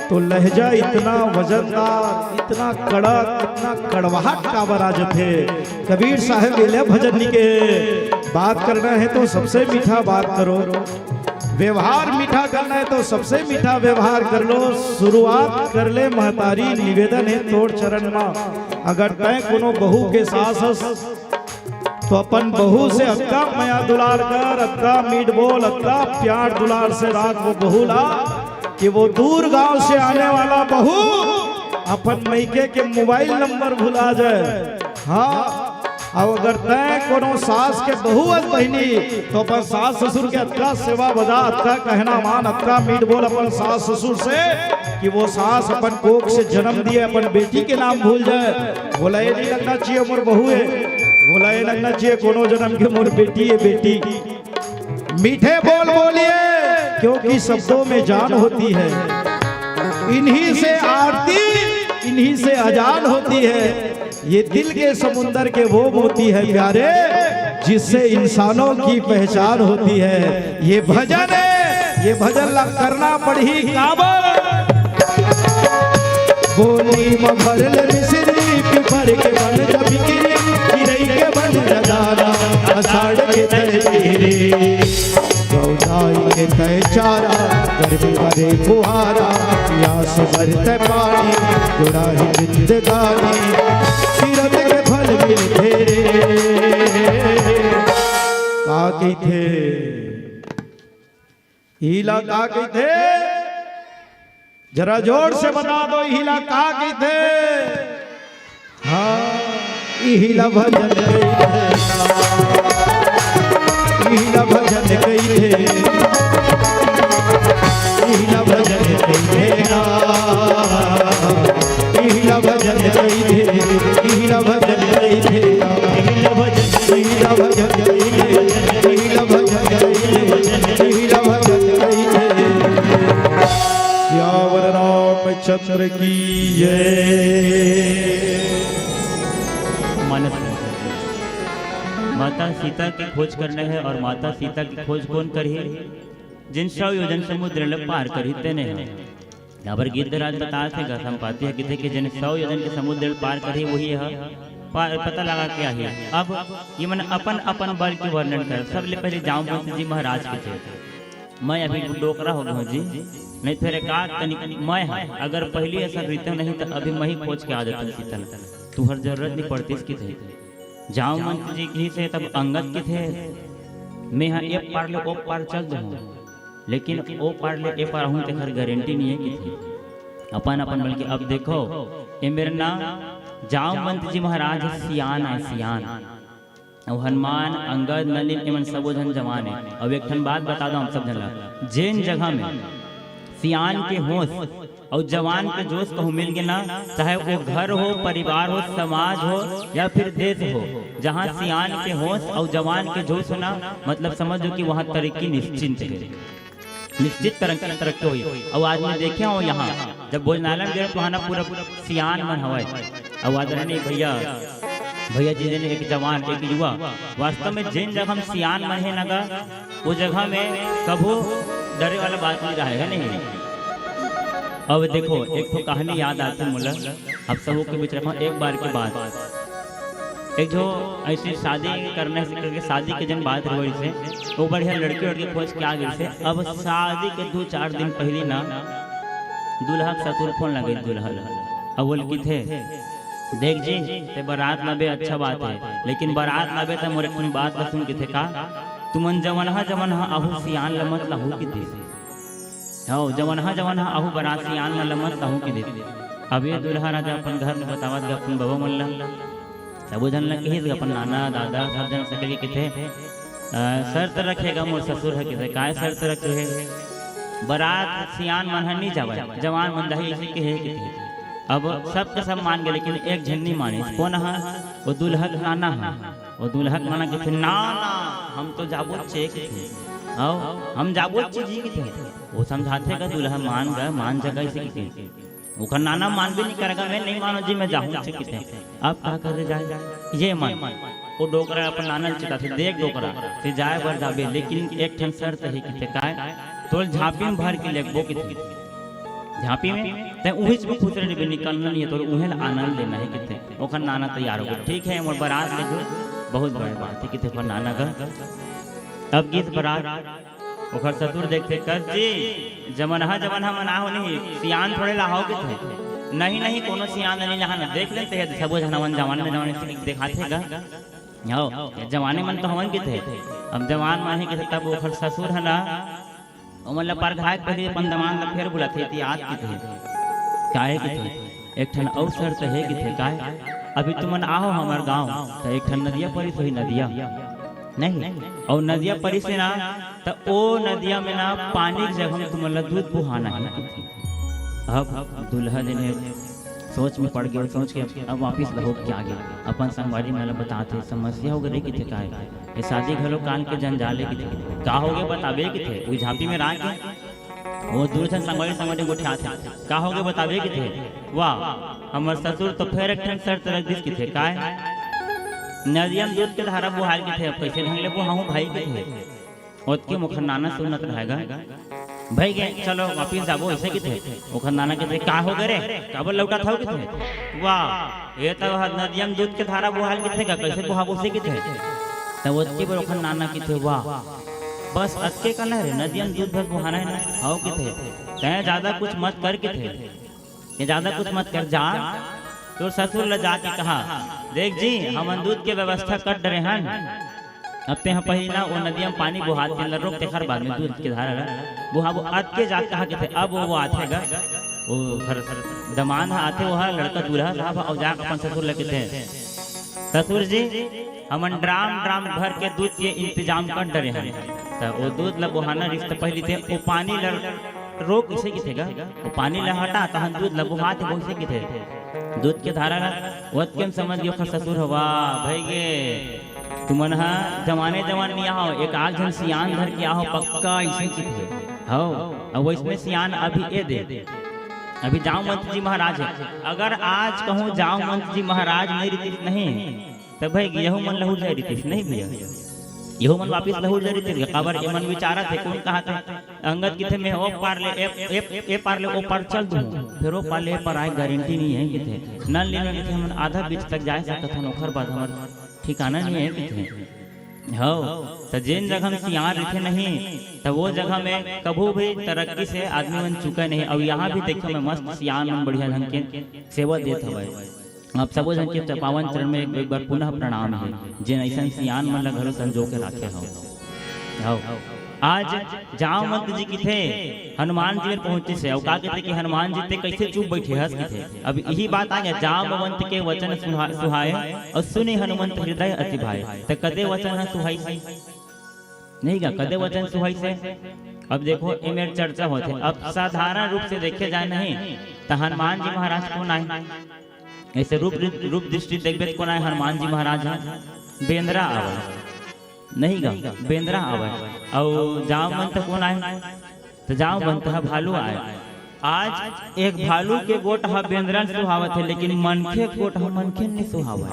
तो लहजा इतना वजनदार, इतना कड़क, इतना कड़वाहट काबर आ जथे। कबीर साहब बोले भजन के, बात करना है तो सबसे मीठा बात करो, व्यवहार मीठा करना है तो सबसे मीठा व्यवहार कर लो। शुरुआत कर ले महतारी, निवेदन है तोर चरण मा। अगर तय कोनो बहू के सास हस, तो अपन बहू से अतका मया दुलार कर, अतका मीठ बोल, अतका प्यार दुलार से राख वो बहू ला, कि वो दूर गांव से आने वाला बहू अपन मइके के मोबाइल नंबर भुला जाए। हाँ, अब अगर तय कोनो सास के बहू अस बहिनी, तो अपन सास ससुर के अतका सेवा बजा, अतका कहना मान, अतका मीठ बोल अपन सास ससुर से, कि वो सास अपन कोख से जन्म दिए अपन बेटी के नाम भूल जाए। बोला ये नहीं लगना चाहिए मोर बहू है, बोला ये लगना चाहिए कोनो जन्म के मोर बेटी है, बेटी। मीठे बोल बोलिए, क्योंकि शब्दों में जान होती है। इन्हीं से आरती, इन्हीं से अजान होती है। ये दिल के समुंदर के वो मोती है प्यारे, जिससे इंसानों की पहचान होती है। ये भजन है, ये भजन ला करना पड़ही काबर। बोली म भरल मिसरी, पिपर के बन जब गिरी, चिरई के बन जदारा, आषाढ़ के तय रे। गौदाई के तय चारा, गर्मी भरे फुहारा, प्यास भरते पानी, जुड़ा ही जिंदगानी, तीरथ के फल मिलते रे। का कहिथे? इला का कहिथे? जरा जोर से बता दो, इला का कहिथे? हाँ, इला भजन कहिथे। इला भजन कहिथे। इला भजन कहिथे ना। इला भजन कहिथे। इला भजन कहिथे ना। इला भजन कहिथे। इला भजन कहिथे। इला भजन कहिथे। सियावर रामचंद्र की जय। मानस माता सीता की खोज करना है, और माता सीता की खोज कौन करही? जिन सौ योजन समुद्र ल पार करही तेने ह। काबर गिद्धराज बतात हे, ग-, संपाति ह कहिथे कि जिन सौ योजन के समुद्र ल पार करही, वही ह पार, पता लगा के आही। अब ये मन अपन अपन बल के वर्णन कर। सबले पहले जामवंत जी महाराज के थे। मैं अभी डोकरा हो गया हूँ जी, नहीं फेर एकाध तनिक मैं ह, अगर पहली ऐसा रीते नहीं तो अभी मैं ही खोज के आ जाता सीतन, तुहर जरूरत नहीं पड़ती इसकी थे। जामवंत जी की से तब अंगद की थे, मैं ह ए पार ले ओ पार चल दूँ, लेकिन ओ पार ले ए पार हूँ तेखर गारंटी नहीं है की थे। अपन अपन बल्कि अब देखो, ए मेरे ना जामवंत जी महाराज सियान आए, सियान। अउ हनुमान, अंगद, नलिन, एमन सबो झन जवान हे। अउ एक ठन बात बता दो हम सब झन ला, जेन जगह में सियान के होश अउ जवान के जोश कहूँ मिल गे ना, चाहे वो घर हो, परिवार हो, समाज हो या फिर देश हो, जहाँ सियान के होश अउ जवान के जोश हो ना, मतलब समझ लो कि वहाँ तरक्की निश्चित है। निश्चित तरह तरक्की होही। अउ आज मैं देखे हूँ यहाँ, जब भोजनालय में गए तो वहाँ ना पूरा सियान मन हवय। अउ आदरणीय भैया भैया जी, जेन एक जवान, एक युवा, वास्तव में जेन जगह में सियान मन हे ना गा, वो जगह में कभू डरे वाला बात नहीं रहे, है नहीं? अब देखो, एक ठो कहानी याद आती मोला, अब सबो के बीच रखो एक बार के बात। एक जो ऐसी शादी करने से करके शादी के जन बात रहे से, वो बढ़िया लड़की वड़की खोज के आ गई से। अब शादी के दो चार दिन पहले ना दूल्हा के ससुर फोन लगे दूल्हा ला। अब बोल की थे, "देख जी, ते बारात लाबे अच्छा बात है, लेकिन बारात लाबे त मोर एक ठन बात ला सुन," किथे का, "तुमन जवन हा जवन हा आहू सियान ल मत लाहू," किथे। "हव, जवन हा जवन हा आहू बारात सियान मन ल मत लाहू," किथे। अब ये दूल्हा राजा अपन घर में बतावत गा अपन बबा मन ला, सबो झन ला किहिस गा, अपन नाना दादा सब झन सकल के किथे, "अ, शर्त रखे गा मोर ससुर ह," किथे। "काय शर्त रखे हे?" "बारात सियान मन ह नी जावय, जवान मन जाही," इसे किहे किथे। अब सब के सब मान गे, लेकिन एक झन नी मानिस। कोन ह? वो दूल्हा के नाना ह। वो दूल्हा के नाना किथे, "ना, ना, हम तो जाबो चे," किथे। "हव, हम जाबो चे जी," किथे। वो समझाथे गा दूल्हा, "मान गा, मान जगा," इसे किथे। ओखर नाना मानबे नी करे गा, "मैं नहीं मानो जी, मैं जाहूँ चे," किथे। अब का करे जाए? ये मन, वो डोकरा अपन नाना ल चिताथे, "देख डोकरा, ते जाए बर जाबे, लेकिन एक ठन शर्त हे," किथे। "काय?" "तोल झांपी में भर के लेगबो," किथे। "झांपी में? ते उहिच में खुसरे रहिबे, निकलना नहीं है, तोल उहे ल आनंद लेना है," किथे। ओखर नाना तैयार हो गे, "ठीक है, मोर बारात लेगबो, बहुत बड़े बात है," किथे ओखर नाना गा। अब गिस बारात, ओखर ससुर देखथे, "कस जी, जमनहा जमनहा मन आहो नहीं, सियान थोड़े लाहो," किथे। "नहीं, नहीं, कोनो सियान नहीं लाहन, देख लेते हैं, सबो झन हवन जवान में जवान," इसे देखाथे गा। "हव, जवाने मन तो हवन," किथे। अब जवान मन हे किथे, तब ओखर ससुर ह ना, ओमन ला परघाए के पहले अपन दमांद ला फेर बुलाथे, "एती आत," किथे। "काहे?" किथे। "एक ठन अउ शर्त हे," किथे। "काय?" "अभी तुमन आहो हमर गांव, त एक ठन नदिया परिस होही, नदिया।" नहीं। "अउ नदिया परिस हे ना, त ओ नदिया में ना पानी के जगह में तुमन ला दूध बोहाना हे," किथे। अब दूल्हा जेन हे सोच में पड़ गे, सोच के अब वापिस लहुट के आ गे। अपन संगवारी मन ला बताथे, "समस्या हो गे रे," किथे। "काय?" "ये शादी घलो काल के जंजाल हे," किथे। "का हो गे बताबे?" किथे। वो झांपी में राख के वो दूर झन संगवारी संगवारी गोठियाथे। "का हो गे बताबे?" किथे। "वाह, हमर ससुर तो फेर एक ठन शर्त रख दिस," किथे। "काय?" "नदिया में दूध के धारा बोहाल," किथे। "अब कैसे ढंग ले बोहाहूँ भाई?" किथे। ओतके म ओखर नाना सुनत रहे गा। "भई गे, चलो वापिस जाबो," अइसे किथे। ओखर नाना किथे, "का हो गे रे? काबर लौटत हव?" किथे। "वाह, ये त ह नदिया म दूध के धारा बोहाल," किथे, "का कइसे बोहाबो?" अइसे किथे। त ओतके बर ओखर नाना किथे, "वाह, बस अतके कन हे रे, नदिया म दूध बस बोहाना हे ना?" "हव," किथे। "तैं जादा कुछ मत कर," किथे। ये जादा कुछ मत कर, जा तोर ससुर ल जाके कहा, "देख जी, हमन दूध के व्यवस्था कर डरे हन, अब तेहा पहिली ना वो नदिया म पानी बोहात तेन ल रोक, तेखर बाद में दूध के धारा ल बोहाबो।" अतके जाके कहा किथे, अब वो, वो आथे गा, वो घर दमांद ह आथे, वो ह लड़का दूल्हा साहब ह, अउ जाके अपन ससुर ल किथे, "ससुर जी, हमन ड्राम ड्राम भर के दूध के इंतजाम कर डरे हन।" त वो दूध ल बोहाना रिस त पहिली ते वो पानी ल रोक, इसे किथे गा, वो पानी ल हटा, तहन दूध ल बोहात हे, वो इसे किथे, दूध के धारा ल। ओतके म समझ गे ओखर ससुर ह, "वाह भई गे, तुमन ह जवाने जवान नइ आहो, एक आध झन सियान धर के आहो पक्का," इसे किथे। हव, अउ वइसने सियान अभी ए दे, अभी जामवंत जी महाराज हे। अगर आज कहूँ जामवंत जी महाराज नइ रहितिस नहीं, त भई यहू मन लहुट जाय रहितिस, नहीं भैया? यहू मन वापिस लहुट जाय रहितिस, काबर एमन विचारत हे, कोन कहत हे? अंगद किथे, "मैं ओ पार ले, ए, ए, ए पार ले ओ पार चल दूँ, फेर ओ पार ले ए पार आए गारंटी नहीं है," किथे। नल लीन किथे, "हमन आधा बीच तक जाय सकत हन, ओखर बाद हमर ठिकाना नहीं है," किथे। हव, त जेन जगह म सियान रहिथे नहीं, त वो जगह में कभू भी तरक्की से आदमी मन चूके नहीं। अउ यहाँ भी देखो, मैं मस्त सियान मन बढ़िया ढंग के सेवा देत हवय। आप सबो झन के पावन चरण में एक, एक बार पुनः प्रणाम हे, जेन अइसन सियान मन ल घलो संजो के राखे हव। हव। आज जामवंत जी किथे, हनुमान जी मेर पहुंचिस हे, अउ का किथे कि हनुमान जी ते कइसे चुप बइठे हस किथे। अब इही बात आ गे, "जामवंत के वचन सुहा-, सुहाए, अउ सुनि हनुमंत हृदय अति भाए।" त कते वचन ह सुहाइस हे? नहीं गा, कते वचन सुहाइस हे? अब देखो, ए मेर चर्चा होथे। अब साधारण रूप से देखे जाए नहीं, त हनुमान जी महाराज कोन आय? अइसे रूप, रूप दृष्टि देखबे त कोन आय हनुमान जी महाराज ह? बेंदरा आवय। नहीं गा, बेंदरा आवय। अउ जामवंत कोन आय? त जामवंत ह भालू आय। आज एक भालू के गोठ ह बेंदरा ल सुहावत हे, लेकिन मनखे के गोठ ह मनखे ल नइ सुहावय।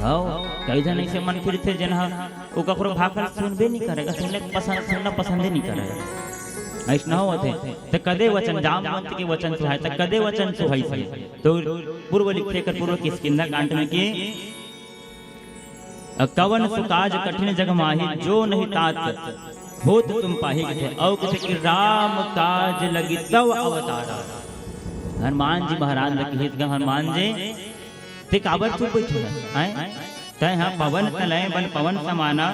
हव, कई झन अइसे मनखे रहिथे, जेन ह ओ ककरो भाखा ल सुनबे नइ करय, सुनना पसंद, सुनना पसंदे नइ करय। अइसना होवत हे। त कदे वचन, जामवंत के वचन सुहाय, त कदे वचन सुहाय से। तो पूर्व लिखथे कर पूर्व किष्किंधा कांड में कि कवन सो काज कठिन जग माही, जो नहीं तात होत तुम पाही, कथे। अउ कथे कि राम काज लगी तव अवतारा। हनुमान जी महाराज ल कहिस गा, हनुमान जी, ते काबर चुप बइठे हस? हैं? तैं ह पवन तनय बल पवन समाना,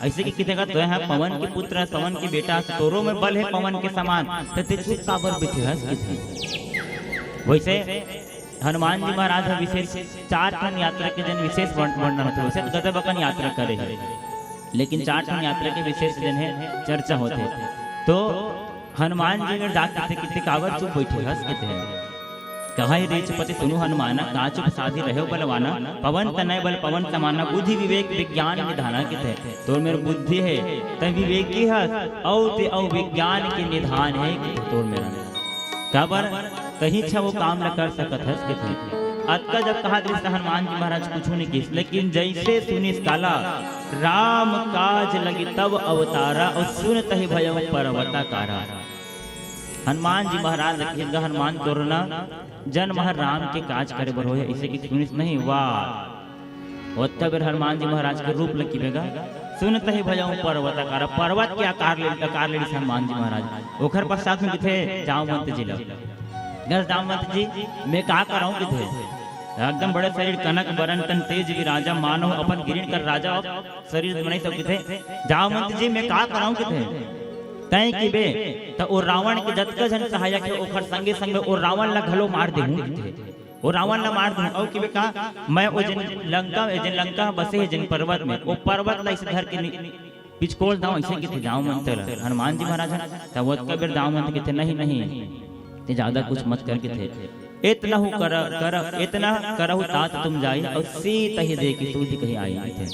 अइसे कि कथे गा, तैं ह पवन के पुत्र, पवन के बेटा, तोरो में बल हे पवन के समान, त ते चुप काबर बइठे हस, कथे। वइसे हनुमान जी महाराज ह विशेष चार ठन यात्रा के जेन विशेष वर्ण-, वर्णन होथे, वइसे त गजब अकन यात्रा करे हे, लेकिन चार ठन यात्रा के विशेष जेन हे चर्चा होथे। तो हनुमान जी मेर जाके कथे, कथे, "काबर चुप बइठे हस?" कथे। कहइ रीछपति सुनु हनुमाना, "का चुप साधि रहेउ बलवाना, पवन तनय बल पवन समाना, बुद्धि विवेक विज्ञान निधाना," कथे। तोर मेर बुद्धि हे, तैं विवेकी हस, अउ ते अउ विज्ञान के निधान हे, कथे, तोर मेर। काबर? तहीं छा वो काम ल कर सकत हस, कथे। अतका जब कहा दृष्ट हनुमान जी महाराज कुछू नइ किस, लेकिन जइसे सुनिस काला, "राम काज लगी तव अवतारा, अउ सुनतहि भयउ पर्वताकारा।" हनुमान जी महाराज ल कहिस गा, "हनुमान तोर न जन्म ह राम के काज करे बर होय हे," अइसे कि सुनिस नहीं, वाह। ओतका बेर हनुमान जी महाराज के रूप ल किबे गा, "सुनतहि भयउ पर्वताकारा," पर्वत के आकार ले, आकार ले लिस हनुमान जी महाराज। ओखर पश्चात में कथे जामवंत जी ल, "कस जामवंत जी, मैं का करंव?" कथे। एकदम बड़े शरीर, "कनक बरन तन तेज विराजा, मानव अपन गिरिन कर राजा।" शरीर बनाइस अउ कथे, "जामवंत जी, मैं का करंव?" कथे। "तैं किबे, त ओ रावण के जतका झन सहायक हे, ओखर संगे संग में ओ रावण ल घलो मार देहूं," कथे। "ओ रावण ल मार देहूं।" अउ किबे का, "मैं ओ जेन लंका, ए जेन लंका बसे हे जेन पर्वत में, ओ पर्वत ल अइसे धर के नि-, पिचकोल दंव," अइसे कथे जामवंत ल हनुमान जी महाराज ह। तब ओतका बेर जामवंत कथे, "नहीं, नहीं, ते जादा कुछ मत कर," कथे। "एतना हु कर, कर, एतना करहु तात तुम जाई, अउ सीतहि देखि सूझि कहि आई," कथे।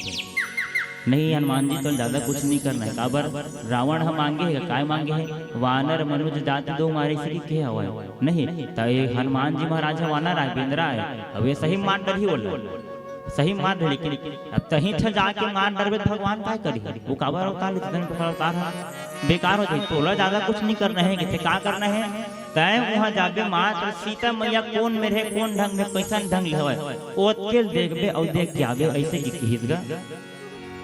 "नहीं हनुमान जी, तोला जादा कुछ नइ करना हे।" काबर? रावण ह मांगे हे, काय मांगे हे? "वानर मनुज जाति दोउ मारे," अइसे कहे हवय। नहीं, त ए हनुमान जी महाराज ह वानर आय, बेंदरा आय, अब ए सही मार डरही ओला। सही मार डरही, लेकिन अब तहीं ठन जाके मार डरबे त भगवान काय करही? ओ काबर अवतार लेथे? तहीं अवतार ह बेकार हो जाही। तोला जादा कुछ नइ करना हे, कथे का करना हे? तैं उहां जाबे, मात्र सीता मैया कोन मेर हे, कोन ढंग में, कइसन ढंग ले हवय, ओतके ल देखबे अउ देख के आबे, अइसे कि किहिस गा।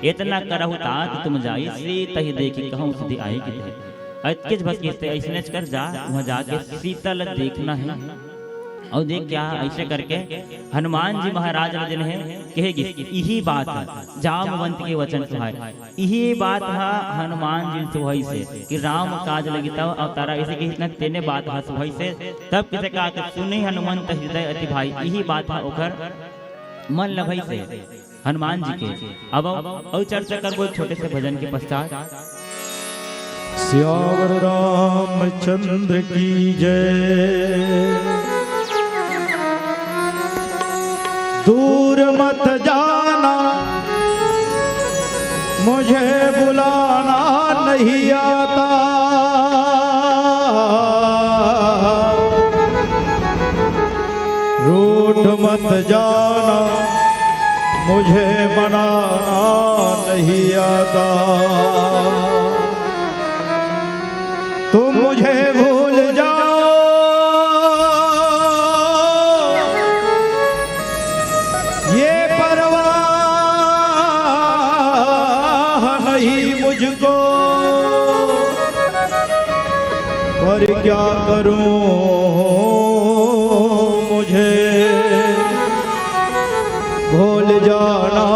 "एतना करहु तात तुम जाई, सीतहि देखि कहउँ सुधि आई," कथे। अतकेच बस किहिस ते, "अइसनेच कर जा, उहां जाके सीता ल देखना हे अउ देख के आ," अइसे करके हनुमान जी महाराज ल जेन हे कहे गिस, इही बात ह जामवंत के वचन सुहाय। इही बात ह हनुमान जी ल सुहाइस हे कि राम काज लगी तव अवतारा, अइसे किहिस न, तेने बात ह सुहाइस हे। तब कथे का, कि "सुनि हनुमंत हृदय अति भाई," इही बात ह ओखर मन ल भाइस हे हनुमान जी के। अब अउ चर्चा करबो एक छोटे से भजन के पश्चात। सियावर रामचंद्र की जय। दूर मत जाना, मुझे बुलाना नहीं आता। रूठ मत जाना, मुझे मनाना नहीं आता। तुम मुझे भूल जाओ, ये परवाह नहीं मुझको, पर क्या करूं, मुझे भूल जाना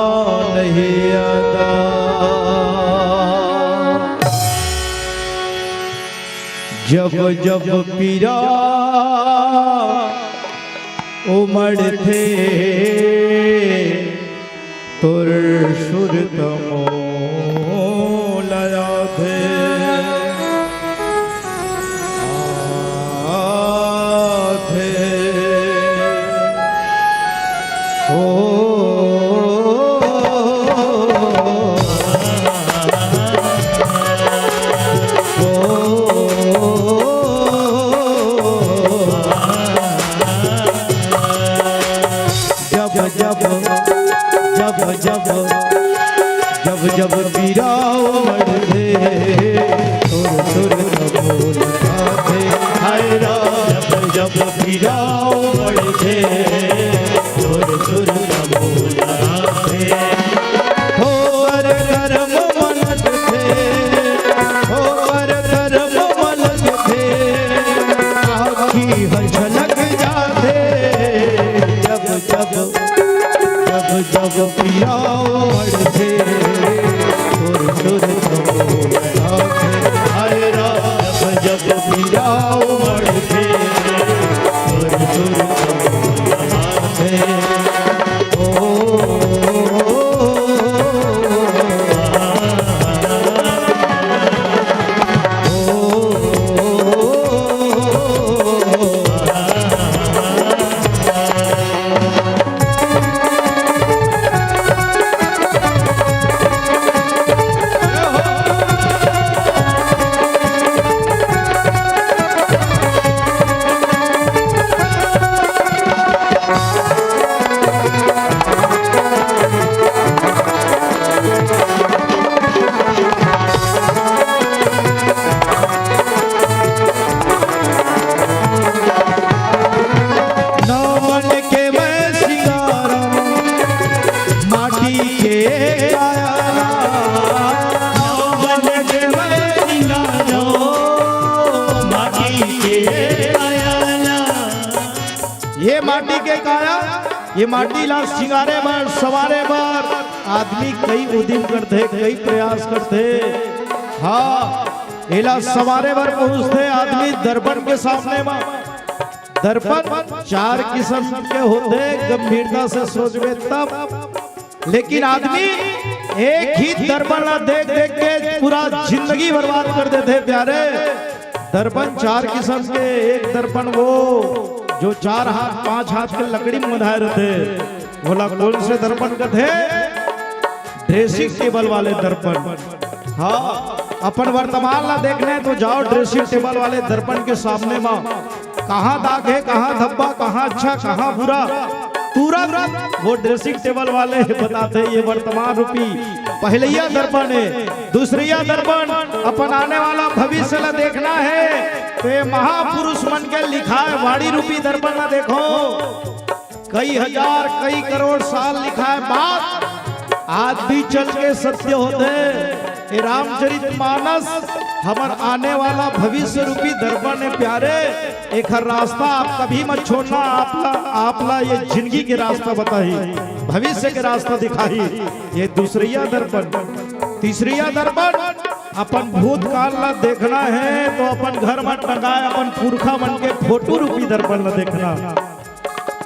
नहीं आता। जब जब पीरा उमड़थे, तुर सुरत मोल आथे। आथे। ओ। जब जब जब जब जब पीरा उमड़थे, सुर सुर कमोल गाथे। हाय राम, जब जब पीरा उमड़थे, सुर सुर कमोल गाथे। हो अर करम मलत थे, हो अर करम मलत थे, आँखी ह झलक जाथे। जब जब जब जब पीरा उमड़थे, सुर सुर कमोल गाथे। हाय राम, जब जब पीरा उमड़थे, सुर सुर कमोल गाथे। ओ, ओ, नौ मन के मैं सिंगारा, माटी के काया। नौ मन के मैं सिंगारा, माटी के काया। ये माटी के काया, ये माटी ला सिंगारे बर, संवारे बर आदमी कई उदिम करथे, कई प्रयास करथे। हाँ, एला संवारे बर पहुँचथे आदमी दर्पण के सामने म। दर्पण चार किसम के होथे, गंभीरता से सोचबे तब। लेकिन आदमी एक ही दर्पण ला देख देख के पूरा जिंदगी बर्बाद कर देथे प्यारे। दर्पण चार किसम के, एक दर्पण वो जो चार हाथ पांच हाथ के लकड़ी म बंधाए रथे, ओला कोन से दर्पण कथे? ड्रेसिंग टेबल वाले दर्पण। हाँ, अपन वर्तमान ला देखना हे तो जाओ ड्रेसिंग टेबल वाले दर्पण के सामने म, कहाँ दाग हे, कहाँ धब्बा, कहाँ अच्छा, कहाँ बुरा, तुरंत वो ड्रेसिंग टेबल वाले बताथे, ये वर्तमान रूपी पहलैया दर्पण हे। दूसरैया दर्पण अपन आने वाला भविष्य ला देखना हे, तो ये महापुरुष मन के लिखाए वाणी रूपी दर्पण ला देखो। कई हजार, कई करोड़ साल लिखाए बात आज भी चल के सत्य होथे। ये रामचरित मानस हमर आने वाला भविष्य रूपी दर्पण हे प्यारे। एखर रास्ता आप कभी मत छोड़ना। आपला, आपला ये जिंदगी के रास्ता बताही, भविष्य के रास्ता दिखाही। ये दूसरैया दर्पण, तीसरैया दर्पण, अपन भूतकाल ला देखना हे तो अपन घर म टंगाए अपन पुरखा मन के फोटो रूपी दर्पण ला देखना।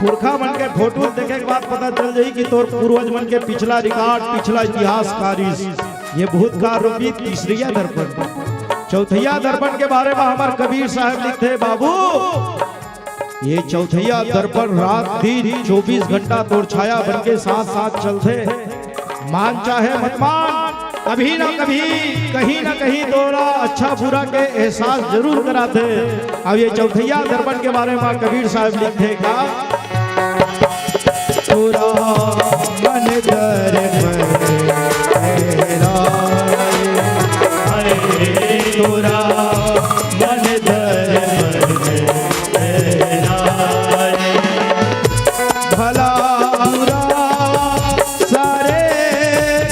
पुरखा मन के फोटो देखे के बाद पता चल जाही कि तोर पूर्वज मन के पिछला रिकॉर्ड, पिछला इतिहास का रिस। ये भूतकाल रूपी तीसरैया दर्पण। चौथैया दर्पण के बारे म हमर कबीर साहब लिखथे, बाबू, ये चौथैया दर्पण रात दिन चौबीस घंटा तोर छाया बन के साथ साथ चलथे। मान चाहे मत मान, कभी ना कभी, कहीं ना कहीं तोला अच्छा बुरा के एहसास जरूर कराथे। अब ये चौथैया दर्पण के बारे म कबीर साहब लिखथे का? तोरा मन दर्पण लहराए, हाय, तोरा मन दर्पण लहराए। भला बुरा सारे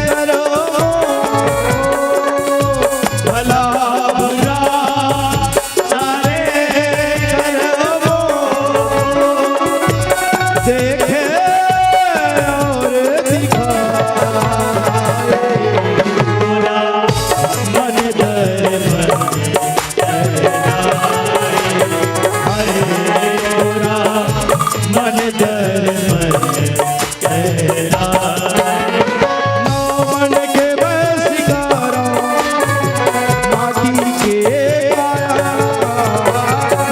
करो, भला बुरा सारे करो, देखे और दिखाए। तोरा मन दर्पण लहराए, हाय, तोरा मन दर्पण लहराए। नौ मन के मैं सिंगारा, माटी के काया।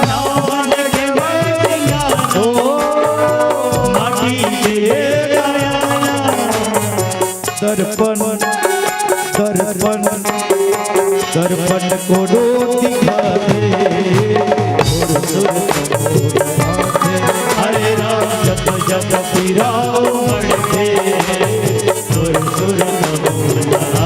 नौ मन के मैं सिंगारा, ओ, माटी के काया। दर्पण, दर्पण, दर्पण कोनो दिखाथे, सुर सुर कमोल गाथे। हरे राम जप जप पीरा उमड़थे, सुर सुर कमोल गाथे।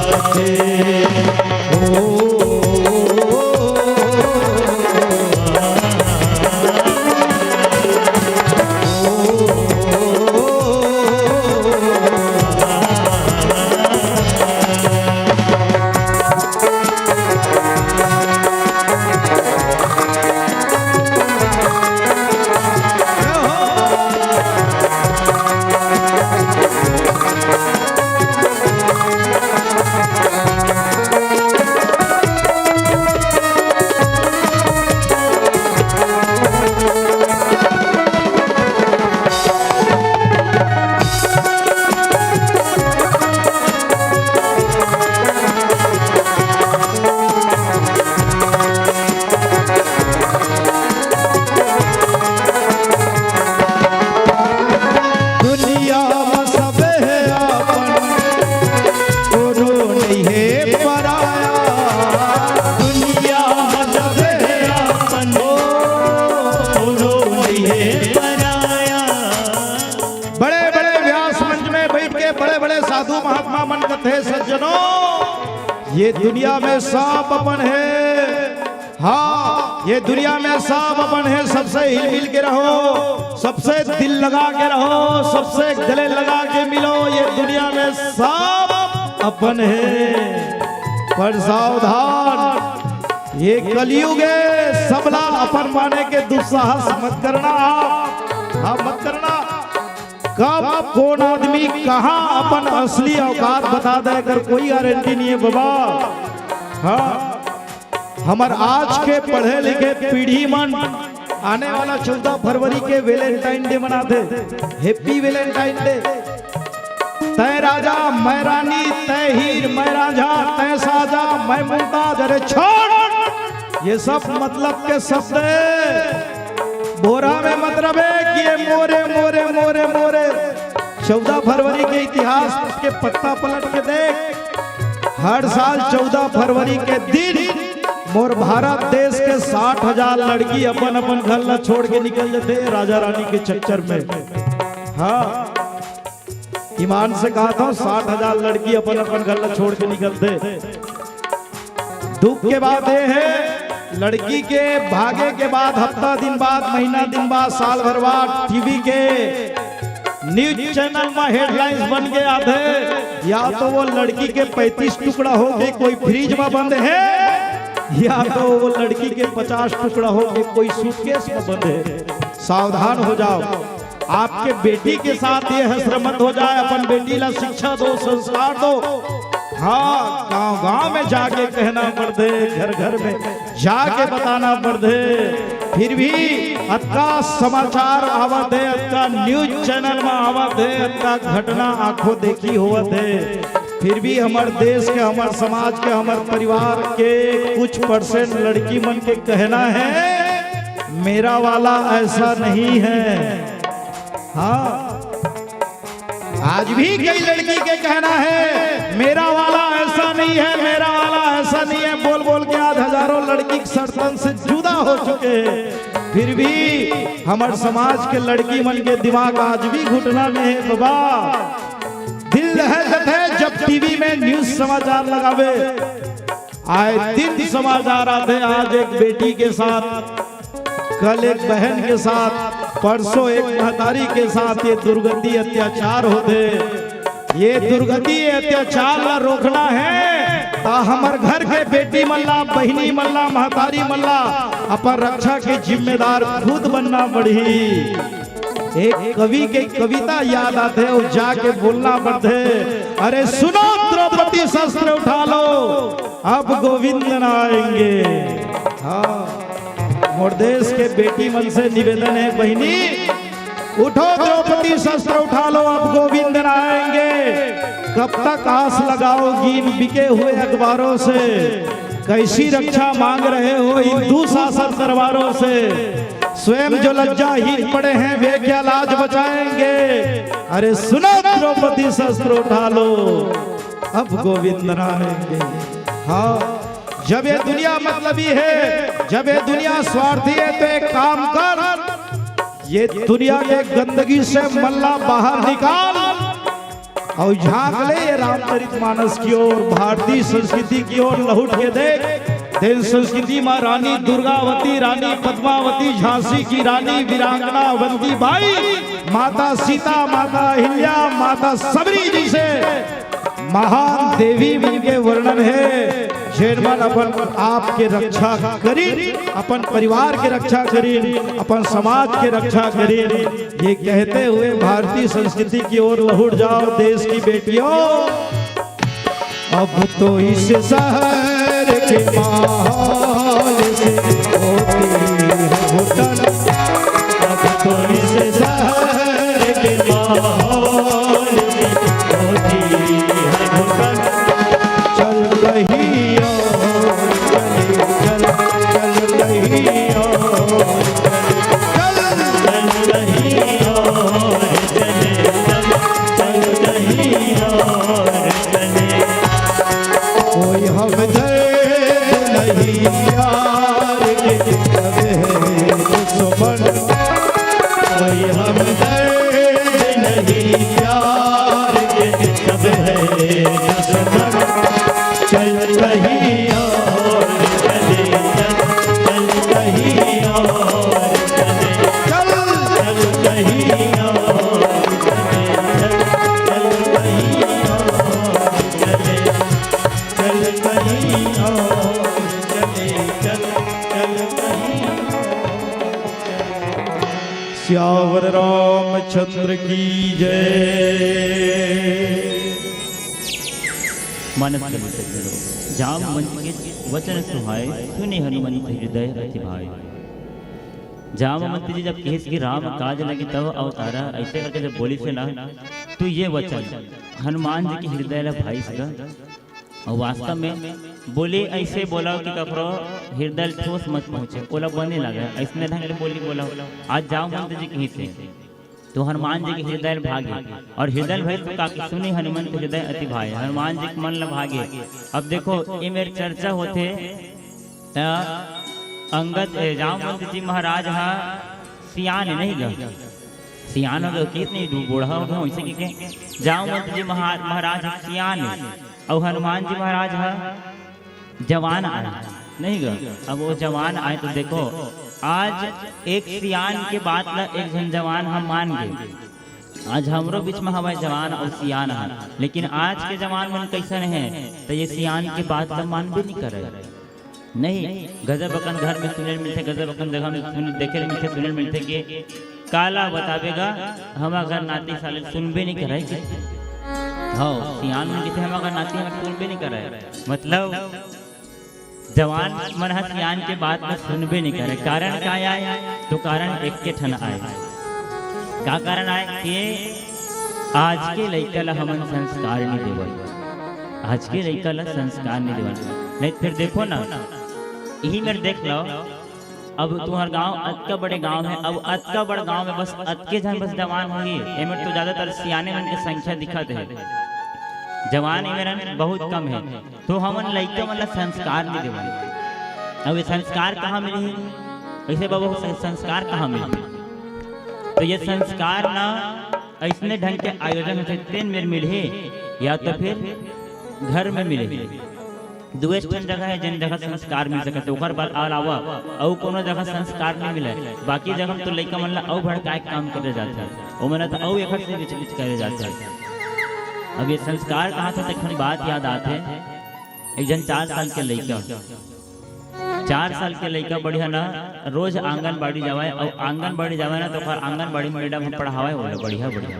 दुनिया म सबे हे अपन, कोनो नइ हे पराया। दुनिया म सबे हे अपन, कोनो नइ हे पराया। बड़े बड़े व्यास मंच में बैठ के बड़े बड़े साधु महात्मा मन कथे, सज्जनों, ये दुनिया में सब अपन हे। हाँ, ये दुनिया में सब अपन हे, सबसे हिल मिल के रहो, सबसे दिल लगा के रहो, सबसे गले लगा के मिलो। ये दुनिया में सब अपन हे, पर सावधान, ये कलयुग हे, सबला अपन माने के दुस्साहस मत करना आप, हाँ, मत करना। कब कौन आदमी कहाँ अपन असली औकात बता दे, एकर कोई गारंटी नइ हे बाबा। हाँ, हमर आज के पढ़े लिखे पीढ़ी मन आने वाला चौदह फरवरी के Valentine Day मनाथे, Happy Valentine Day। तैं राजा, मैं रानी, तैं हीर, मैं रांझा, तैं साजा, मैं मुमताज। अरे छोड़, ये सब मतलब के शब्द हे। बोरा में मत रबे कि ये मोरे, मोरे, मोरे, मोरे। चौदह फरवरी के इतिहास के पत्ता पलट के देख, हर साल चौदह फरवरी के दिन मोर भारत देश के साठ हजार लड़की अपन अपन घर ला छोड़ के निकल जाथे राजा रानी के चक्कर में। हाँ, ईमान से कहा था, साठ हजार लड़की अपन अपन घर ला छोड़ के निकलथे। दुख के बात ये हे, लड़की के भागे के बाद, हफ्ता दिन बाद, महीना दिन बाद, साल भर बाद टीवी के न्यूज चैनल में हेडलाइंस बन के आथे, या तो वो लड़की के पैंतीस टुकड़ा होके कोई फ्रिज में बंद हे, या तो वो लड़की के पचास टुकड़ा होके कोई सूटकेस में बंद हे। सावधान हो जाओ, आपके बेटी के साथ ये हश्र मत हो जाए। अपन बेटी ला शिक्षा दो, संस्कार दो। हाँ, गांव गांव में जाके कहना पड़थे, घर घर में जाके बताना पड़थे। फिर भी अतका समाचार आवत हे, अतका न्यूज चैनल में आवत हे, अतका घटना आंखों देखी होवत हे, फिर भी हमर देश के, हमर समाज के, हमर परिवार के कुछ परसेंट लड़की मन के कहना हे, मेरा वाला ऐसा नहीं है। हाँ, आज भी कई लड़की के कहना हे, मेरा वाला ऐसा नहीं है, मेरा वाला ऐसा नहीं है। बोल बोल के आज हजारों लड़की के सरतन से जुदा हो चुके हे, फिर भी हमर समाज के लड़की मन के दिमाग आज भी घुटना में हे बाबा। दिल दहक जाथे जब टीवी में न्यूज समाचार लगावे, आए दिन समाचार आथे, आज एक बेटी के साथ, कल एक बहन के साथ, परसों एक महतारी के साथ ये दुर्गति अत्याचार होथे। ये दुर्गति, ये अत्याचार ला रोकना हे, त हमर घर के बेटी मन ला, बहिनी मन ला, महतारी मन ला अपन रक्षा के जिम्मेदार खुद बनना पड़ही। एक कवि के कविता याद आथे, अउ जाके बोलना पड़थे, अरे सुनो द्रौपदी शस्त्र उठा लो, अब गोविंद न आएंगे। हाँ, मोर देश के बेटी मन से निवेदन हे बहिनी, उठो द्रौपदी शस्त्र उठा लो, अब गोविंद न आएंगे। कब तक आस लगाओगी इन बिके हुए अखबारों से? कैसी रक्षा मांग रहे हो इन दुशासन दरबारों से? स्वयं जो लज्जाहीन पड़े हैं, वे क्या लाज बचाएंगे? अरे सुनो द्रौपदी शस्त्र उठा लो, अब गोविंद न आएंगे। हाँ, जब ये दुनिया मतलबी हे, जब ये दुनिया स्वार्थी हे, तो एक काम कर, ये दुनिया के गंदगी से मन ला बाहर निकाल। अउ झांक ले ये रामचरित मानस की ओर, भारतीय संस्कृति की ओर लहुट के देख। तेन संस्कृति मा रानी दुर्गावती, रानी पद्मावती, झांसी की रानी वीरांगना अवंती बाई, माता सीता, माता अहिल्या, माता सबरी जइसे महान देवी मन के वर्णन हे, जेन मन अपन आप के रक्षा करिन, अपन परिवार के रक्षा करिन, अपन समाज के रक्षा करिन। ये कहते हुए भारतीय संस्कृति की ओर लहुट जाओ देश की बेटियों। अब तो इस शहर के माहौल से होती है घुटन। अब तो इस शहर के माहौल से होती है घुटन। चल रही और चले, चल, चल रही और चले, चल, चल रही और चले, चल, चल रही और चले। कोई हमदर्द नहीं यार के, सब है दुश्मन। कोई हमदर्द नहीं प्यार के, सब है दुश्मन। चल रही और चले, चल, चल रही और चले, चल, चल रही और चले, चल, चल रही और चले, चल रही और चले, चल, चल रही और सियावर रामचंद्र की जय। मानस कवि सज्जनों, जामवंत के वचन सुहाए, सुने हनुमंत हृदय अति भाए। जामवंत जी जब कहिस कि राम काज लगी तब अवतारा, ऐसे करके जब बोलिस हे ना, तो ये वचन हनुमान जी के हृदय ला भाइस गा। अउ वास्तव में बोली ऐसे बोलव कि ककरो हृदय ल ठोस मत पहुँचे, ओला बने लगे, अइसने ढंग ले बोली बोलव। आज जामवंत जी कहिस हे, तो हनुमान जी के हृदय ल भागे, अउ हृदय ल भाइस तो का कि सुने हनुमंत हृदय अति भाए, हनुमान जी के मन ल भागे। अब देखो, ये मेर चर्चा होथे, त अंगद, ए, जामवंत जी महाराज ह सियान हे नहीं गा, सियान हो गे, कितने बूढ़ा हो गे, वइसे कहिके जामवंत जी महा-, महाराज सियान हे, अउ हनुमान जी महाराज ह जवान आए, नहीं गा। अब वो जवान आए तो देखो, आज एक सियान के बात ला एक झन जवान ह मान गे। आज हमरो बीच में हवय जवान अउ सियान ह, लेकिन आज के जवान मन कइसन हे, त ये सियान के बात ला मानबे नहीं करे। नहीं, गजब अकन घर में सुने ल मिलथे, गजब अकन जगह में सुन, देखे ल मिलथे, सुने ल मिलथे कि काला बताबे गा, हमर घर नाती साले सुनबे नहीं करे कि। हव, सियान मन कहिथे हमर घर नाती हमर सुनबे नहीं करे। मतलब जवान मन ह सियान के बात में सुनबे नहीं करे। कारण का आय? तो कारण एक के ठन आय। का कारण आय कि आज के लइका ला हमन संस्कार नहीं देवन, आज के लइका ला संस्कार नहीं देवन। नहीं फिर देखो ना, यही मेर देख लो, अब तुम्हर गांव अतका बड़े गांव हे, अब अतका बड़ गांव में बस अतके झन बस जवान होही, एमेर तो ज्यादातर सियाने मन के संख्या दिखत हे, जवान एमेर बहुत कम हे। तो हमन लइका मन ला संस्कार नहीं देवन। अब ये संस्कार कहाँ मिलही? कइसे बाबू सं-, संस्कार कहाँ मिलही? तो ये संस्कार ना अइसने ढंग के आयोजन होथे तेन मेर मिलही या तो फिर घर में मिलही। दुए ठन जगह हे जेन जगह संस्कार मिल सकत हे, ओकर बर अलावा अउ कोनो जगह संस्कार नहीं मिले। बाकी जगह तो लइका मन ला अउ भड़काए के काम करे जाथे, ओमन ला तो अउ एखर से विचलित करे जाथे। अब ये संस्कार कहाँ थे, तेखन बात याद आथे। एक झन चार साल के लइका, चार साल के लइका बढ़िया ना, रोज आंगनबाड़ी जावय, अउ आंगनबाड़ी जावय ना, तो ओकर आंगनबाड़ी मैडम ह पढ़ावय, ओला बढ़िया बढ़िया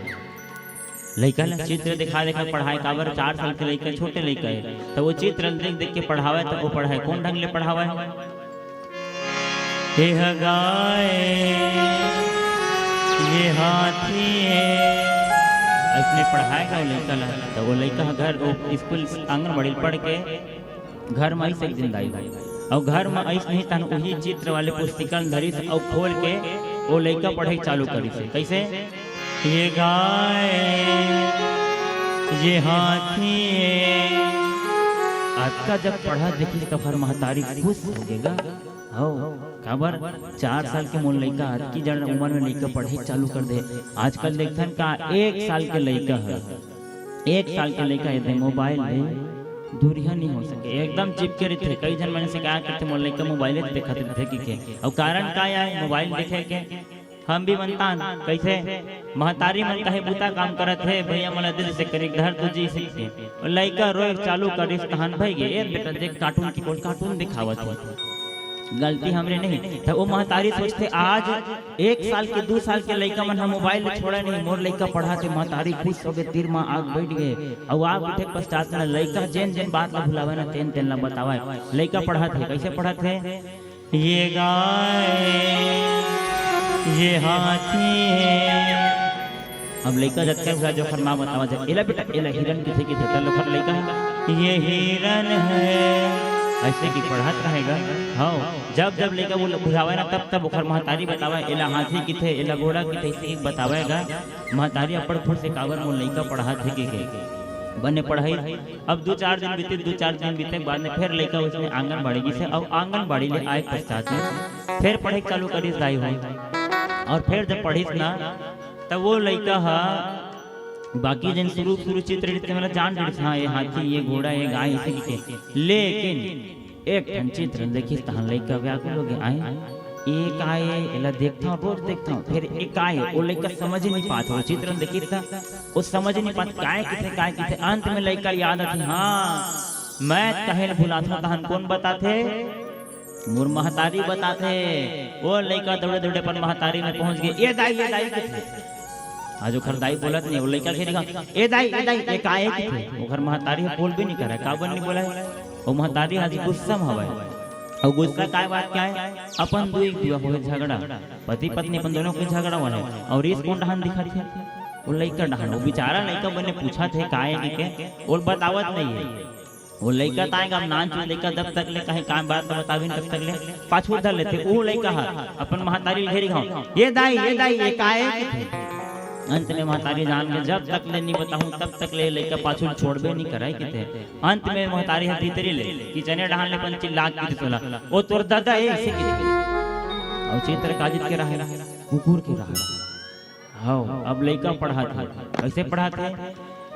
लइका ला चित्र दिखा दिखा पढ़ाए। काबर, चार साल के लइका छोटे लइका हे, तो वो चित्र देख देख के पढ़ावय, तो वो पढ़ाए। कोन ढंग ले पढ़ावय? ये ह गाय, ये हाथी हे। अइसने पढ़ाए गा वो लइका ला, तो वो लइका ह घर, वो स्कूल, आंगनबाड़ी पढ़ के घर म आइस एक दिन दाई भाई, अउ घर म आइस नहीं तहन उही चित्र वाले पुस्तिका ल धरिस अउ खोल के वो लइका पढ़े चालू करिस। कइसे? ये गाय, ये हाथी हे। अतका जब पढ़त देखिस त ओकर महतारी खुश हो गे गा। हव, काबर? चार साल के मोर लइका अतकी जड़ उमर में लइका पढ़े चालू कर दे। आजकल देखथन का एक साल के लइका ह एक साल के लइका यदि मोबाइल ले दूरिहा नहीं हो सके, एकदम चिपके रहिथे। कई झन मन से का करथे, "मोर लइका मोबाइल देखत रहिथे," कहिके। अउ कारण का आय मोबाइल देखे के? हम भी मनतान, कइसे महतारी मन कहे बूता काम करत हे, भैया मोला दे दे से कनिक धर तो जी सीख के। अउ लइका रोए चालू करिस तहन भई गे, "ए बेटा देख कार्टून के कोल कार्टून दिखावत हे।" गलती हमरे नहीं, त वो महतारी सोचथे, "आज एक साल के, दू साल के लइका मन ह मोबाइल ल छोड़े नहीं, मोर लइका पढ़त हे।" महतारी खुश होके तीर म आग बैठ गे। अउ आग उठे के पश्चात न लइका जेन जेन बात ल भुलावे न, तेन तेन ल बतावे। लइका पढ़त हे, कइसे पढ़त हे? "ये गाय, ये हाथी है।" अब लइका जतका हुआ जो ओखर माँ बतावा जाए, "एला बेटा, एला हिरन किथे किथे," त ओखर लइका, "ये हिरन है।" अइसे कि पढ़त रहेगा। हव, जब जब लइका वो बुझावे ना, तब तब ओखर महतारी बतावे, "एला हाथी किथे, एला घोड़ा किथे," अइसे कि बतावेगा। महतारी अब्बड़ खुश हे, "काबर मोर लइका पढ़त हे," कहिके। बने पढ़ाई। अब दू चार दिन बीतिस, दू चार दिन बीते के बाद में फेर लइका वइसने आंगनबाड़ी गिस हे, अउ आंगनबाड़ी ले आए के पश्चात में फेर पढ़े के चालू करिस दाई हो, अउ फेर जब पढ़िस ना, त वो लइका ह बाकी जेन शुरू शुरू चित्र रहिथे, मतलब जान डरिस, हाँ, ये हाथी, ये घोड़ा, ये गाय, अइसे कहिके। लेकिन एक ठन चित्र देखिस, तहन लइका व्याकुल होगे, "आय, ये का ये? एला देखथंव, रोज देखथंव, फेर ये का ये?" वो लइका समझ ही नहीं पात, वो चित्र देखिस त वो समझ नहीं पात, काय किथे, काय किथे। अंत में लइका याद आथे, "हाँ, मैं कहे ल भुलाथंव, तहन कोन बताथे?" मोर महतारी बताथे। वो लइका दौड़े दौड़े अपन महतारी में पहुंच गे, "ये दाई, ये दाई," किथे। आज ओखर दाई बोलत नहीं, वो लइका घेरी गा, "ए दाई, ए दाई, ये का ए?" किथे। ओखर महतारी ह बोल भी नहीं करे, काबर नहीं बोला है? वो महतारी आज गुस्सा में हवय। अउ गुस्सा काय बात के आय? अपन दुई दुआ होए झगड़ा, पति पत्नी अपन दोनों के झगड़ा वाला है। अउ रिस कोन डहान दिखत हे? वो लइका डहान। वो बेचारा लइका बने पूछत हे, "का ए?" के, वो बतावत नहीं है। वो लइका ताय गा नानचुन लइका, जब तक ले कहीं काम बात न बताविन, तब तक ले पाछू धर लेथे। वो लइका ह अपन महतारी ल घेरी घाव, "ये दाई, ये दाई, ये का ए?" किथे। अंत में महतारी जान गे, "जब तक ले नहीं बताऊं, तब तक ले लइका पाछू छोड़बे नहीं करे," किथे। अंत में महतारी ह भीतरी ले किचने डहान ले अपन चिल्ला के किथे, "सोला, वो तोर ददा ए," अइसे किथे। अउ चित्र काजित के रहा है, कुकुर के रहा है। हव, अब लइका पढ़त हे। कइसे पढ़त हे?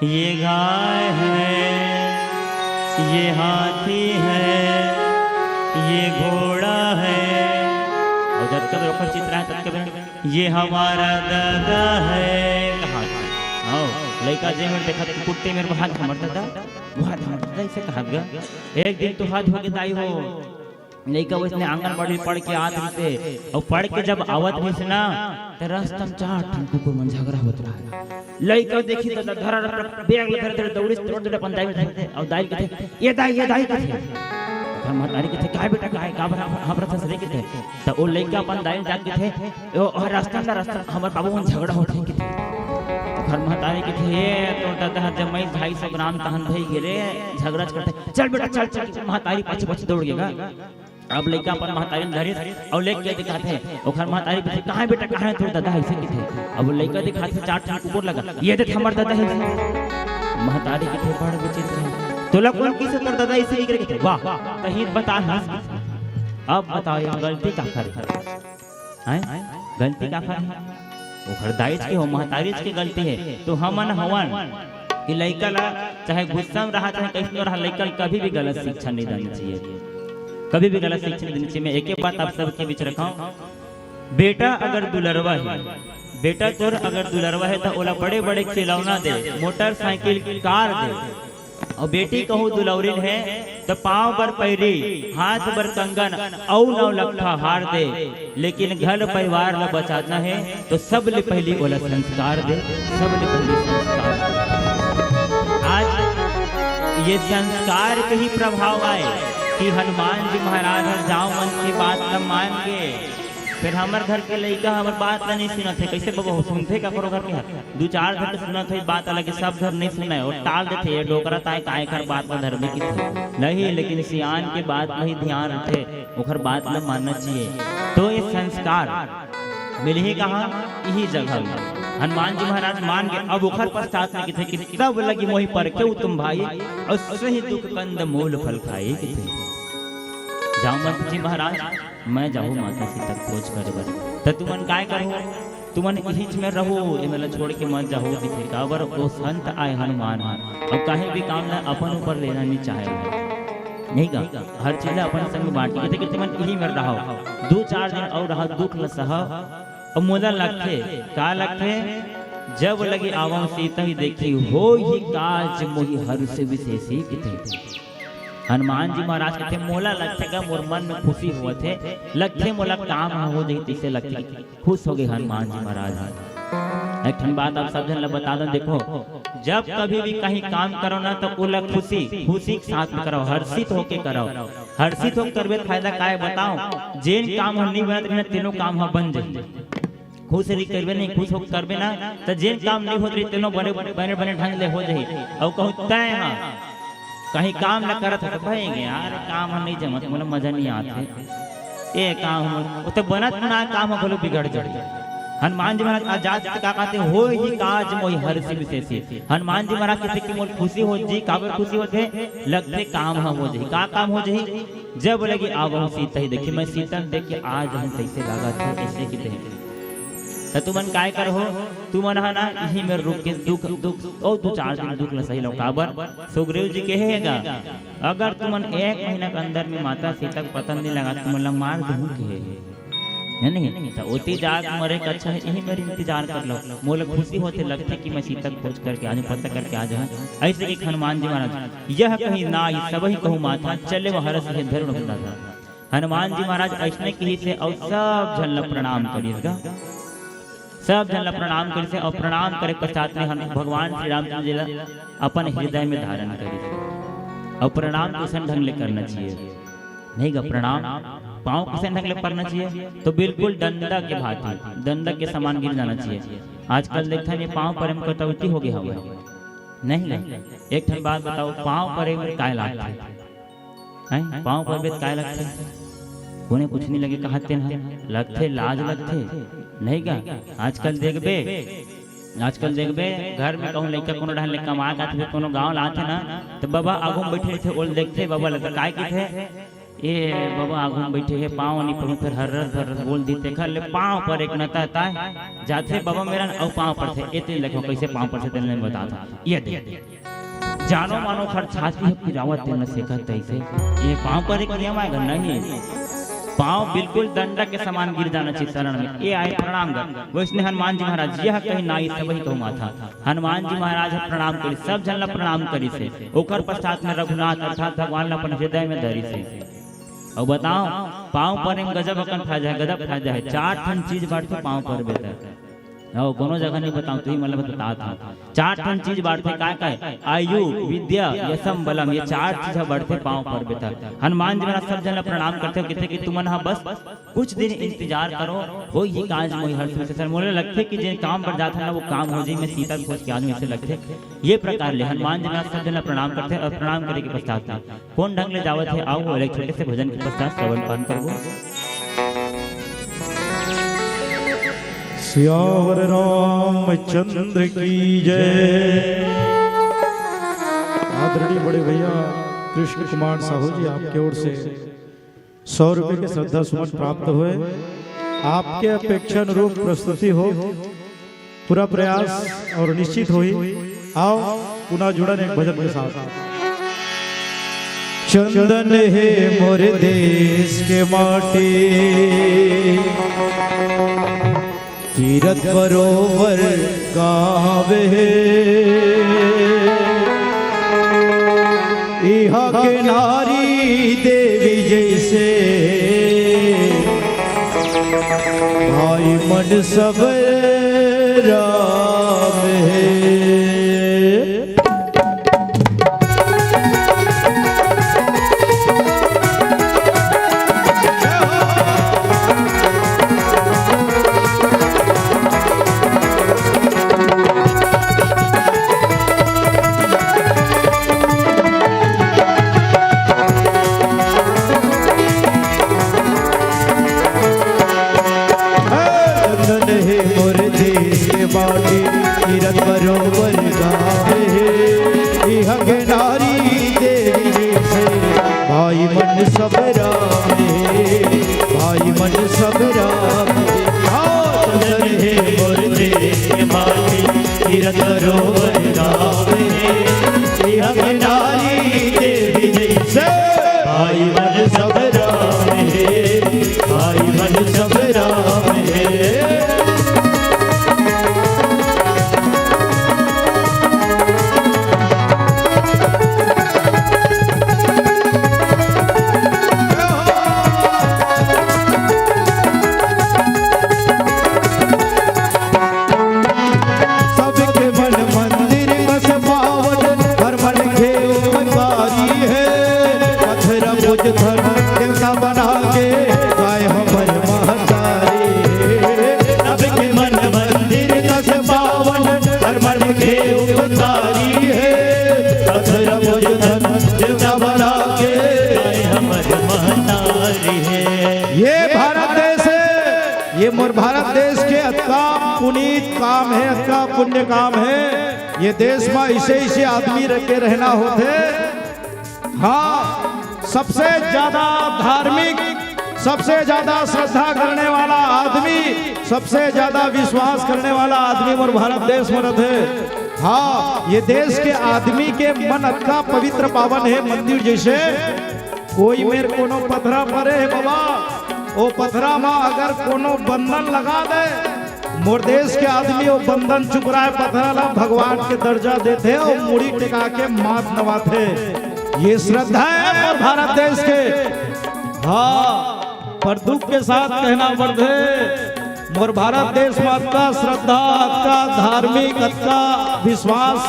"ये गाय है, ये हाथी है, ये घोड़ा है।" अउ जतका बेर ओखर चित्र आय, ततका बेर, "ये हमारा दादा है," कहत हे। हव, लइका जे मेर देखत, कुट्टी मेर, "वाह, हमर दादा, वाह, हमर दादा," अइसे कहत गा। एक दिन तो हद होगे दाई हो, लइका वइसने आंगनबाड़ी पढ़ के आत रहिसे, अउ पढ़ के जब आवत रहिसे ना, त रस्ता म चार ठन कुकुर मन झगड़ा होत रहा। लइका देखिस त धरा रहा, बैग ल धरे धरे दौड़िस, दौड़ दौड़ अपन दाई ल धरथे, अउ दाई ल कथे, "ये दाई, ये दाई," कथे। ओखर महतारी कथे, "काय बेटा, काय, काबर हांफरत हस रे?" कथे। त ओ लइका अपन दाई ल जाके कथे, "ओ, ओ रस्ता म, रस्ता म, हमर बाबू मन झगड़ा होत हे," कथे। ओखर महतारी कथे, "ए, तोर ददा हर जम्मई ढाई सौ ग्राम तहन भई गे रे, झगड़ा करथे। चल बेटा, चल, चल," महतारी पाछे पाछे दौड़ गे गा। अब लइका अपन महतारी ल धरिस अउ लेके दिखाथे। ओखर महतारी पूछे, "कहाँ बेटा, कहाँ हे तोर ददा?" अइसे कथे। अब वो लइका दिखाथे, चार ठन कुकुर लगा, "ये देख हमर ददा हे।" महतारी कथे, "बड़ विचित्र हे, तोला कोन किसे तोर ददा अइसे निकरे?" कथे, "वाह, तहीं बता हस।" अब बताओ, ये गलती काकर हे? हैं? गलती काकर हे? ओखर दाईच के हो, महतारीच के गलती हे। तो हमन हवन कि लइका ला चाहे गुस्सा में रहा, चाहे कइसनो रहा, लइका ला कभी भी गलत शिक्षा नहीं देना चाहिए, कभी भी गलत शिक्षा नहीं देना चाहिए। मैं एक एक बात आप सबके बीच रखा हूँ, बेटा अगर दुलरवा हे, बेटा तोर अगर दुलरवा हे, त ओला बड़े-बड़े खिलौना दे, मोटरसाइकिल, कार दे, अउ बेटी कहूँ दुलौरिन हे, त पाँव बर पैरी, हाथ बर कंगन, अउ नौ लखा हार दे, लेकिन घर परिवार ल बचाना हे, त सबले पहिली ओला संस्कार दे, सबले पहिली संस्कार दे। आज ये संस्कार के ही प्रभाव आय कि हनुमान जी महाराज ह जावंत के बात ल मान गे। फेर हमर घर के लइका हमर बात ल नहीं सुनत हे, कइसे बबा हो, सुनथे काकरो घर के? दू चार घर के सुनत हे बात, अलग सब घर नहीं सुने अउ टाल देथे, "ये डोकरा ताय काय कर बात ल धरबे किथे।" नहीं, लेकिन सियान के बात में ही ध्यान रखे, ओखर बात ल मानना चाहिए। तो ये संस्कार मिलही कहाँ? इही जगह में। हनुमान जी महाराज मान गे, अब ओखर पश्चात में किथे कि "तब लगी मोहि परखेउ तुम भाई, अउ सही दुख कंद मूल फल खाई" किथे। जावंत जी महाराज, मैं जाहूँ माता सीता खोज करे बर। त तुमन काय करहू? तुमन इहीच में रहो, ए मेला छोड़ के मत जाहो, दिखे काबर ओ संत आय हनुमान ह। अब काहीं भी काम ला अपन ऊपर लेना नहीं चाहे, नहीं का? हर चीज ला अपन संग बांटी, कहते कि तुमन इही में रहो, दू चार दिन और रहो, दुख ल सहो। अब मोला लगथे, का लगथे? जब लगी आवंव सीतहि देखी, होही काज मोहि हरषि विशेषी, किथे। हनुमान जी महाराज कहते, मोला लगथे गा, मोर मन में खुशी होवत हे, लगथे मोला काम ह हो जही, तैसे लगथे। खुश हो गए हनुमान जी महाराज ह। एक ठन बात आप सब झन ला बता दो, देखो, जब कभी भी कहीं काम करो ना, तो ओला खुशी, खुशी के साथ में करो, हर्षित होके करो। हर्षित होके करबे त फायदा काय बताओ, जेन काम ह नहीं बनत रही ना, तेनो काम ह बन जाही। खुश रही करबे नहीं, खुश होके करबे ना, तो जेन काम नहीं होत रही, तेनो बने, बने, बने ढंग ले हो जाही। और कहूँ तय ह कहीं काम ल करत ह, तो भाई यार, काम ह नहीं जमत, मोला मजा नहीं आत हे। ए काम ह, ओ तो बनत ना, काम ह घलो बिगड़ जाही। हनुमान जी महाराज आज जात का कहते, होही काज मोहि हरषि विशेषी। हनुमान जी महाराज कहते कि मोर खुशी हो जी, काबर खुशी होथे? लगथे काम ह हो जाही। का काम हो जाही? जब लगी आवंव सीतहि देखी, मैं सीता ल देख के आ जाहूं, तैसे लागत हे, ऐसे किथे। त तुमन काय करहो? तुमन ह ना इही में रुक के दुख, दुख, ओ दू चार दिन दुख ल सही लो। काबर? सुग्रीव जी कहे हे गा, अगर तुमन एक महीना के अंदर में माता सीता के पता नहीं लगा, तुमन ला मार दूहूं कहे हे। है नहीं? त ओती जाके मरे के अच्छा है, इही मेर इंतजार कर लो। मोला खुशी होथे, लगथे कि मैं सीता के खोज करके आ जाऊं, पता करके आ जाऊं। ऐसे कि हनुमान जी महाराज, यह कही नाई सबहि कहु माथा, चले वह हरषि हे धरि रघुनाथा। हनुमान जी महाराज ऐसने कहिस हे और सब झन ला प्रणाम करिस गा। सब झन ला प्रणाम करिस हे और प्रणाम करे पश्चात में हम भगवान श्री रामचंद्र जी ला अपन हृदय में धारण करिस हे। और प्रणाम कइसन ढंग ले करना चाहिए, नहीं गा? प्रणाम पाँव कइसन ढंग ले करना चाहिए? तो बिल्कुल डंडा के भांति, डंडा के समान गिर जाना चाहिए। आजकल देखथन ये पाँव परे म कटौती हो गया हवे, नहीं गा? एक ठन बात बताओ, पाँव परे म काय लागथे? हैं? पाँव परबे त काय लगथे? कोने कुछ नहीं लगे कहत तेन ह। लगथे, लाज लगथे, नहीं गा? आजकल देखबे, आजकल देखबे, घर में कहूँ लइका कोनो डहर ले कमा के आथे, कोनो गाँव ला आथे ना, त बबा आगू में बैठे रहिथे, ओल देखथे, बबा लगथे, काय किथे? ए बबा आगू में बैठे हे, पाँव नहीं पड़ू, फिर हर्रर फर्रर बोल दी, तेखर ले पाँव परे के नता ताय, जाथे बबा मेरन अउ पाँव परथे, ए तेन देखो कइसे पाँव परथे, तेन ल बतात हंव। ये दे। जानो मानो ओखर छाती ह पिरावत तेन ल सेकत तइसे। ये पाँव परे के नियम आय गा? नहीं। पाँव बिल्कुल डंडा के समान गिर जाना चाहिए शरण में। ये आय प्रणाम गा। वइसने हनुमान जी महाराज, यह कही नाई सबहि कहु माथा। हनुमान जी महाराज ह प्रणाम करिस, सब झन ला प्रणाम करिस हे। ओकर पश्चात में रघुनाथ अर्थात भगवान ला अपन हृदय में धरिस हे। अउ बताओ, पाँव परे म गजब अकन फायदा हे, गजब फायदा हे। चार ठन चीज बांटथे पाँव परबे त। अउ कोनो जगह नहीं बताऊं, तुही मन ल बतात हंव। चार ठन चीज बांटथे, काय काय? आयु, विद्या, यशम, बलम, ये चार चीज ह बढ़थे पाँव परबे त। हनुमान जी महाराज सब झन ल प्रणाम करथे, कहिथे कि तुमन ह बस कुछ दिन इंतजार करो, होही काज मोहि हरषि विशेषी। मोला लगथे कि जेन काम बर जात हन ना, वो काम हो जाही, मैं सीता खोज के आ जाहूं, ऐसे लगथे। ये प्रकार ले हनुमान जी महाराज सब झन ल प्रणाम करथे और प्रणाम करे के पश्चात में कोन ढंग ले जावत हे, आओ, एक छोटे से भजन के पश्चात श्रवण पान करबो। सियावर रामचंद्र की जय। आदरणीय बड़े भैया कृष्ण कुमार साहू जी, आपके ओर से सौ रुपए के श्रद्धा सुमन प्राप्त होय। आपके अपेक्षा अनुरूप प्रस्तुति हो, पूरा प्रयास और निश्चित होही। आओ, पुनः जुड़न एक भजन के साथ। चंदन हे मोर देश के माटी, तीरथ बरोबर गाँव हे। इहाँ के नारी देवी जैसे, भाई मन सब राम हे। चंदन हे मोर देश के माटी, तीरथ बरोबर गाँव हे। इहाँ के नारी देवी जैसे, भाई मन सब राम हे, भाई मन सब राम हे। हाँ, चंदन हे मोर जैसे भाई मन सब राम हे, भाई मन सब राम हे। सबके मन मंदिर कस पावन, हर मन के उपकारी हे। पत्थर पूज धन देवता बना के गाय हमर महतारी हे। सबके मन मंदिर कस पावन, हर मन के उपकारी हे। पत्थर पूज धन देवता बना के गाय हमर महतारी हे। ये भारत देश हे, ये मोर भारत देश के अतका पुनीत काम हे, अतका पुण्य काम हे। ये देश म ऐसे ऐसे आदमी रह के रहना होथे। हाँ, सबसे ज्यादा धार्मिक, सबसे ज्यादा श्रद्धा करने वाला आदमी, सबसे ज्यादा विश्वास करने वाला आदमी मोर भारत देश में रहथे। हाँ, ये देश के आदमी के मन अतका पवित्र पावन हे, मंदिर जैसे। कोई मेर कोनो पथरा परे हे बाबा, ओ पथरा म अगर कोनो बंदन लगा दे, मोर देश के आदमी ओ बंदन चुकराए पथरा ला भगवान के दर्जा देथे अउ मुड़ी टेका के माथ नवाथे। ये श्रद्धा हे मोर भारत देश के। हाँ, पर दुख के साथ कहना पड़थे, मोर भारत देश म अतका श्रद्धा, अतका धार्मिक, अतका विश्वास,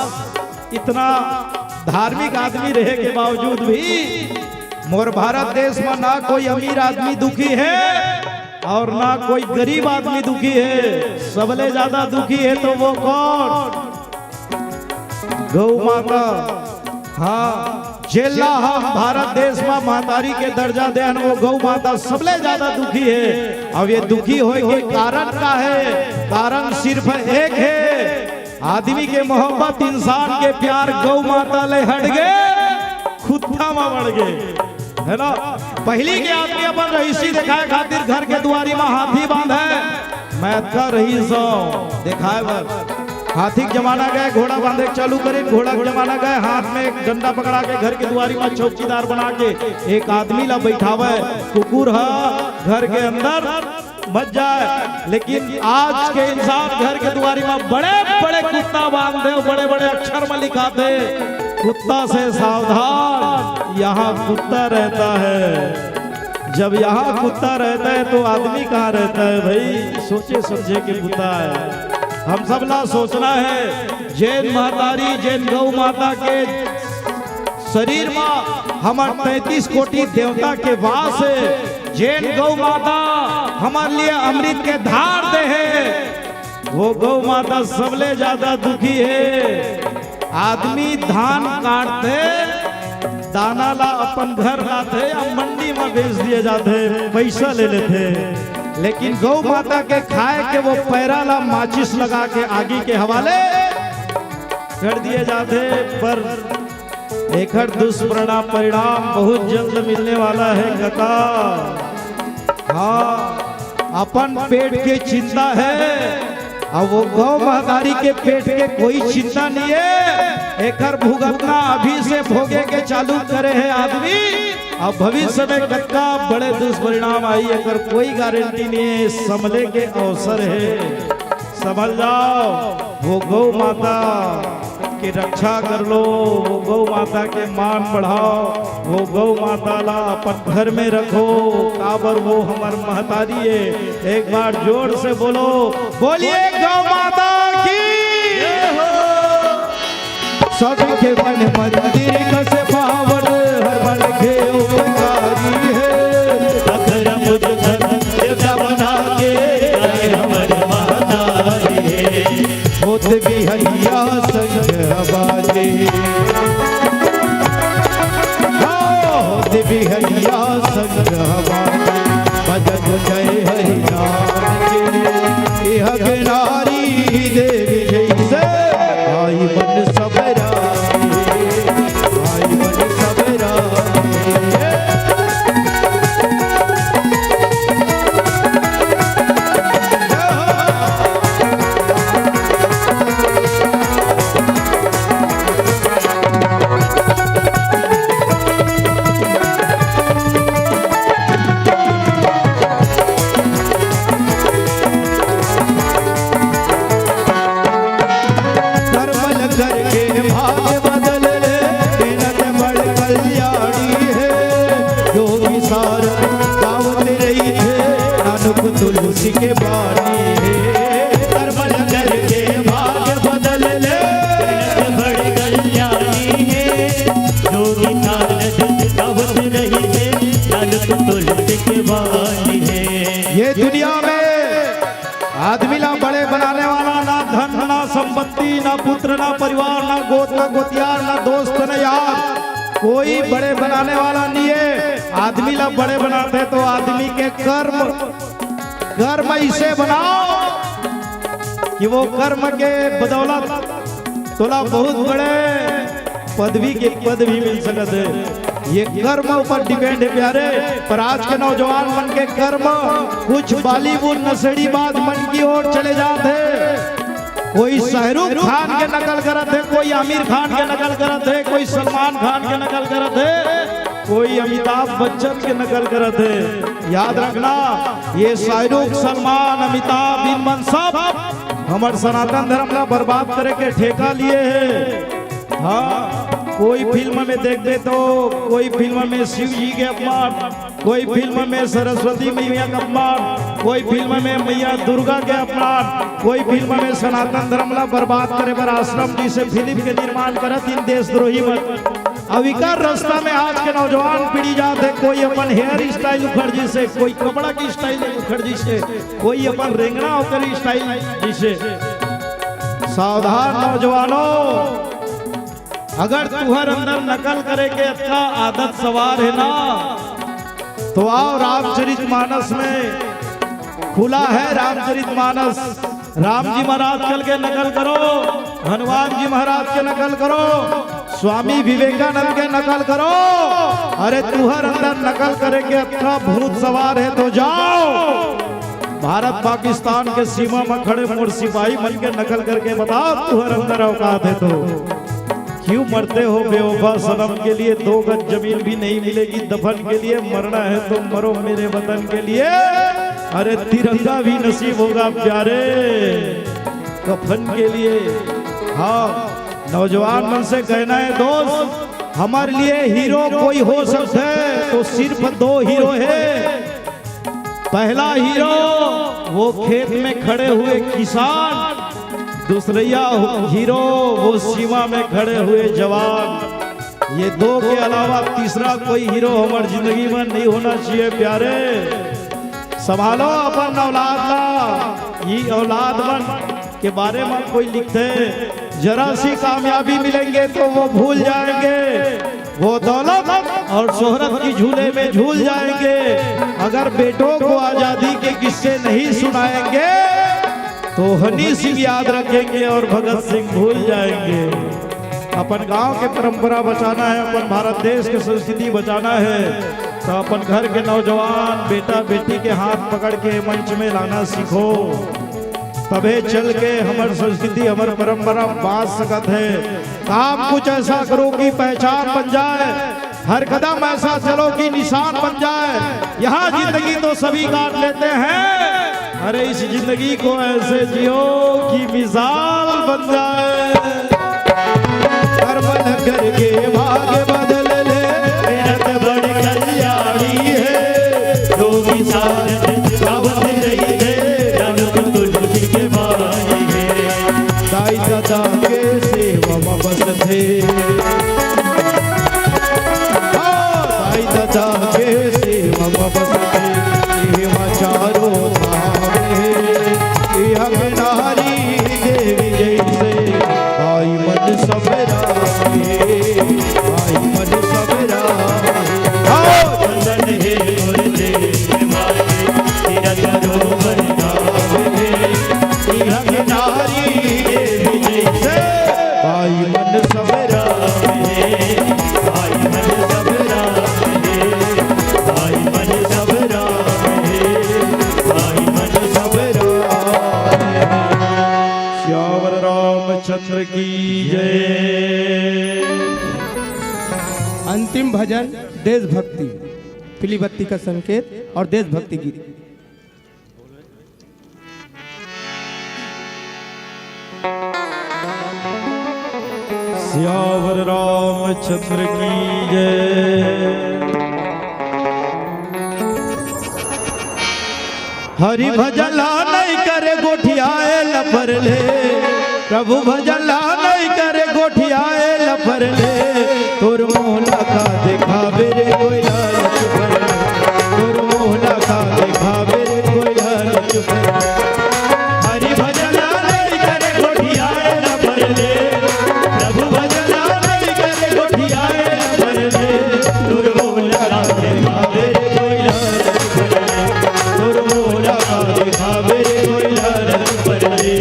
इतना धार्मिक आदमी रहे के बावजूद भी मोर भारत देश म ना कोई अमीर आदमी दुखी हे अउ ना कोई गरीब आदमी दुखी हे। सबले ज्यादा दुखी हे तो वो कौन? गौ माता। हाँ, जेला हम भारत देश म महतारी के दर्जा देन, वो गौ माता सबले ज्यादा दुखी हे। अब ये दुखी होए के कारण का हे? कारण सिर्फ एक हे, आदमी के मोहब्बत, इंसान के प्यार गौ माता ले हट गे, कुत्ता म बढ़ गे, हे ना? पहिली के आदमी अपन रईसी देखाए खातिर घर के दुआरी म हाथी बांधे, मैं अतका रईस हंव देखाए बर। हाथी के जमाना गए, घोड़ा बांधे के चालू करे, घोड़ा के जमाना गए, हाथ में एक डंडा पकड़ा के घर के दुआरी म चौकीदार बना के एक आदमी ला बैठावे, कुकुर ह घर के अंदर मत जाए। लेकिन आज के इंसान घर के दुआरी म बड़े-बड़े कुत्ता बांध दे, बड़े-बड़े अक्षर म लिखाथे, "कुत्ता से सावधान, यहाँ कुत्ता रहता है।" जब यहाँ कुत्ता रहता है तो आदमी कहाँ रहता है भाई? सोचे समझे के बुता है। हम सब ला सोचना है, जेन महतारी, जेन गौ माता के शरीर म हमर तैंतीस कोटि देवता के वास हे, जेन गौ माता हमर लिए अमृत के धार दे हे, वो गौ माता सबले ज्यादा दुखी हे। आदमी धान काटथे, दाना ला अपन घर लाथे या मंडी म बेच दिए जाथे, पैसा ले लेथे, लेकिन गौ माता के खाए के वो पैरा ला माचिस लगा के आगी के हवाले कर दिए जाथे। पर एखर दुष्परिणाम, परिणाम बहुत जल्द मिलने वाला है कका। हाँ, अपन पेट के चिंता है, अउ वो गौ महतारी के पेट के कोई चिंता नहीं है। एखर भुगतना अभी से भोगे के चालू करे हे आदमी, अउ भविष्य में कतका बड़े दुष्परिणाम आही, एकर कोई गारंटी नहीं है। संभले के अवसर है, संभल जाओ, वो गौ माता के रक्षा कर लो, वो गौ माता के मान बढ़ाओ, वो गौ माता ला अपन घर में रखो, काबर वो हमर महतारी हे। एक बार जोर से बोलो, बोलिए गौ माता की। सबके मन मंदिर कस पावन, हर मन के उपकारी हे। अखर मुझ धन देवता बना के आए हमर महतारी हे। होत बिहनिया संग बाजे, हाँ, होत बिहनिया संग बाजे, भजन जय हरि नाम के। इह के नारी देवी जैसे, भाई मन सब राम, भाई मन सब राम। हे, जोगी सारन गावत रहिथे, नानुक तुलसी के बानी हे। कर्म ल करके भाग बदल ले, बड़ कल्याणी हे। जोगी सारन गावत रहिथे, नानुक तुलसी के बानी हे। ये दुनिया में आदमी ला बड़े बनाने वाला ना धन, ना संपत्ति, ना पुत्र, ना परिवार, ना गोत, ना गोतियार, ना दोस्त, ना यार, कोई बड़े बनाने वाला नहीं है। आदमी ला बड़े बनाथे तो आदमी के कर्म, कर्म ऐसे बनाओ कि वो कर्म के बदौलत तोला बहुत बड़े पदवी के पद भी मिल सकत हे। ये कर्म ऊपर depend हे प्यारे। पर आज के नौजवान मन के कर्म, कुछ बॉलीवुड नशेड़ीबाज मन की ओर चले जात हे। कोई शाहरुख खान के नकल करत हे, कोई आमिर खान के नकल करत हे, कोई सलमान खान के नकल करत हे, कोई अमिताभ बच्चन के नकल करत हे। याद रखना, ये शाहरुख, सलमान, अमिताभ, इन मन सब हमर सनातन धर्म ला बर्बाद करे के ठेका लिए हे। हाँ, कोई फिल्म में देखबे तो कोई फिल्म में शिव जी के अपमान, कोई फिल्म में सरस्वती मैया के अपमान, कोई फिल्म में मैया दुर्गा के अपमान, कोई फिल्म में सनातन धर्म ला बर्बाद करे बर आश्रम जैसे फिल्म के निर्माण करत इन देशद्रोही मन। अब इकर रास्ता में आज के नौजवान पीढ़ी जात हे, कोई अपन हेयर स्टाइल उखड़ जैसे, कोई कपड़ा की स्टाइल उखड़ जैसे, कोई अपन रेंगना ओकर स्टाइल जैसे। सावधान नौजवानों, अगर तुहर अंदर नकल करे के अच्छा आदत सवार हे ना, तो आओ रामचरित मानस में खुला हे रामचरित मानस। राम जी महाराज कल के नकल करो, हनुमान जी महाराज के नकल करो, स्वामी विवेकानंद के नकल करो। अरे तुहर अंदर नकल करे के अच्छा भूत सवार हे तो जाओ भारत पाकिस्तान के सीमा में खड़े मोर सिपाही मन के नकल करके बताओ तुहर अंदर औकात हे तो। क्यों मरते हो बेवफा सनम के लिए, दो गज जमीन भी नहीं मिलेगी दफन के लिए, मरना है तो मरो मेरे वतन के लिए। अरे तिरंगा भी नसीब होगा प्यारे कफन के लिए। हाँ, नौजवान मन से कहना है दोस्त, हमारे लिए हीरो कोई हो सकता है तो सिर्फ दो हीरो है। पहला हीरो वो खेत में खड़े हुए किसान, दूसरैया हीरो वो सीमा में खड़े हुए जवान। ये दो के अलावा तीसरा कोई हीरो हमार जिंदगी में नहीं होना चाहिए प्यारे। संभालो अपन औलाद ला। ये औलाद मन के बारे में कोई लिखते, जरा सी कामयाबी मिलेंगे तो वो भूल जाएंगे, वो दौलत और शोहरत की झूले में झूल जाएंगे। अगर बेटों को आजादी के किस्से नहीं सुनाएंगे तो हनी सिंह याद रखेंगे और भगत सिंह भूल जाएंगे। अपन गांव के परंपरा बचाना है, अपन भारत देश के संस्कृति बचाना है, तो अपन घर के नौजवान बेटा बेटी के हाथ पकड़ के मंच में लाना सीखो, तभे चल के हमर संस्कृति, हमर परंपरा बांच सकत है। काम कुछ ऐसा करो कि पहचान बन जाए, हर कदम ऐसा चलो कि निशान बन जाए। यहाँ जिंदगी तो सभी काट लेते हैं, अरे इस जिंदगी को ऐसे जियो कि मिसाल बन जाए। कर्म न करके भाग्य बदल ले, मेहनत बड़ी कल्याणी है। जो भी साथ गावत रही है, रंग तुलसी के बानी है। दाई दादा के सेवा में बस थे। हाँ, दाई दादा के सेवा में बस थे। सेवा चारों धाम है। यह नारी देवी जैसे आई मन सब राखे, आई मन सब राखे। आओ। वंदन हे गुरुदेव मारे, तीरथ रोहन गावे, तिलक नारी देवी जैसे आई मन सब राखे, आई मन सब राखे, आई मन सब राखे, आई मन सब राखे। सियावर रामचंद्र की जय। अंतिम भजन देशभक्ति, पीली बत्ती का संकेत और देशभक्ति गीत। सियावर रामचंद्र की जय। हरि भजन ला नहीं करे गोठियाए लपर ले, प्रभु भजन ला नहीं करे गोठियाए लपर ले। तोर मोला का देखाबे रे कोई लालच पर ले, तोर मोला का देखाबे रे कोई लालच पर ले। हरि भजन ला नहीं करे गोठियाए लपर ले, प्रभु भजन ला नहीं करे गोठियाए लपर ले। तोर मोला का देखाबे रे कोई लालच पर ले, तोर मोला का देखाबे रे कोई लालच पर ले।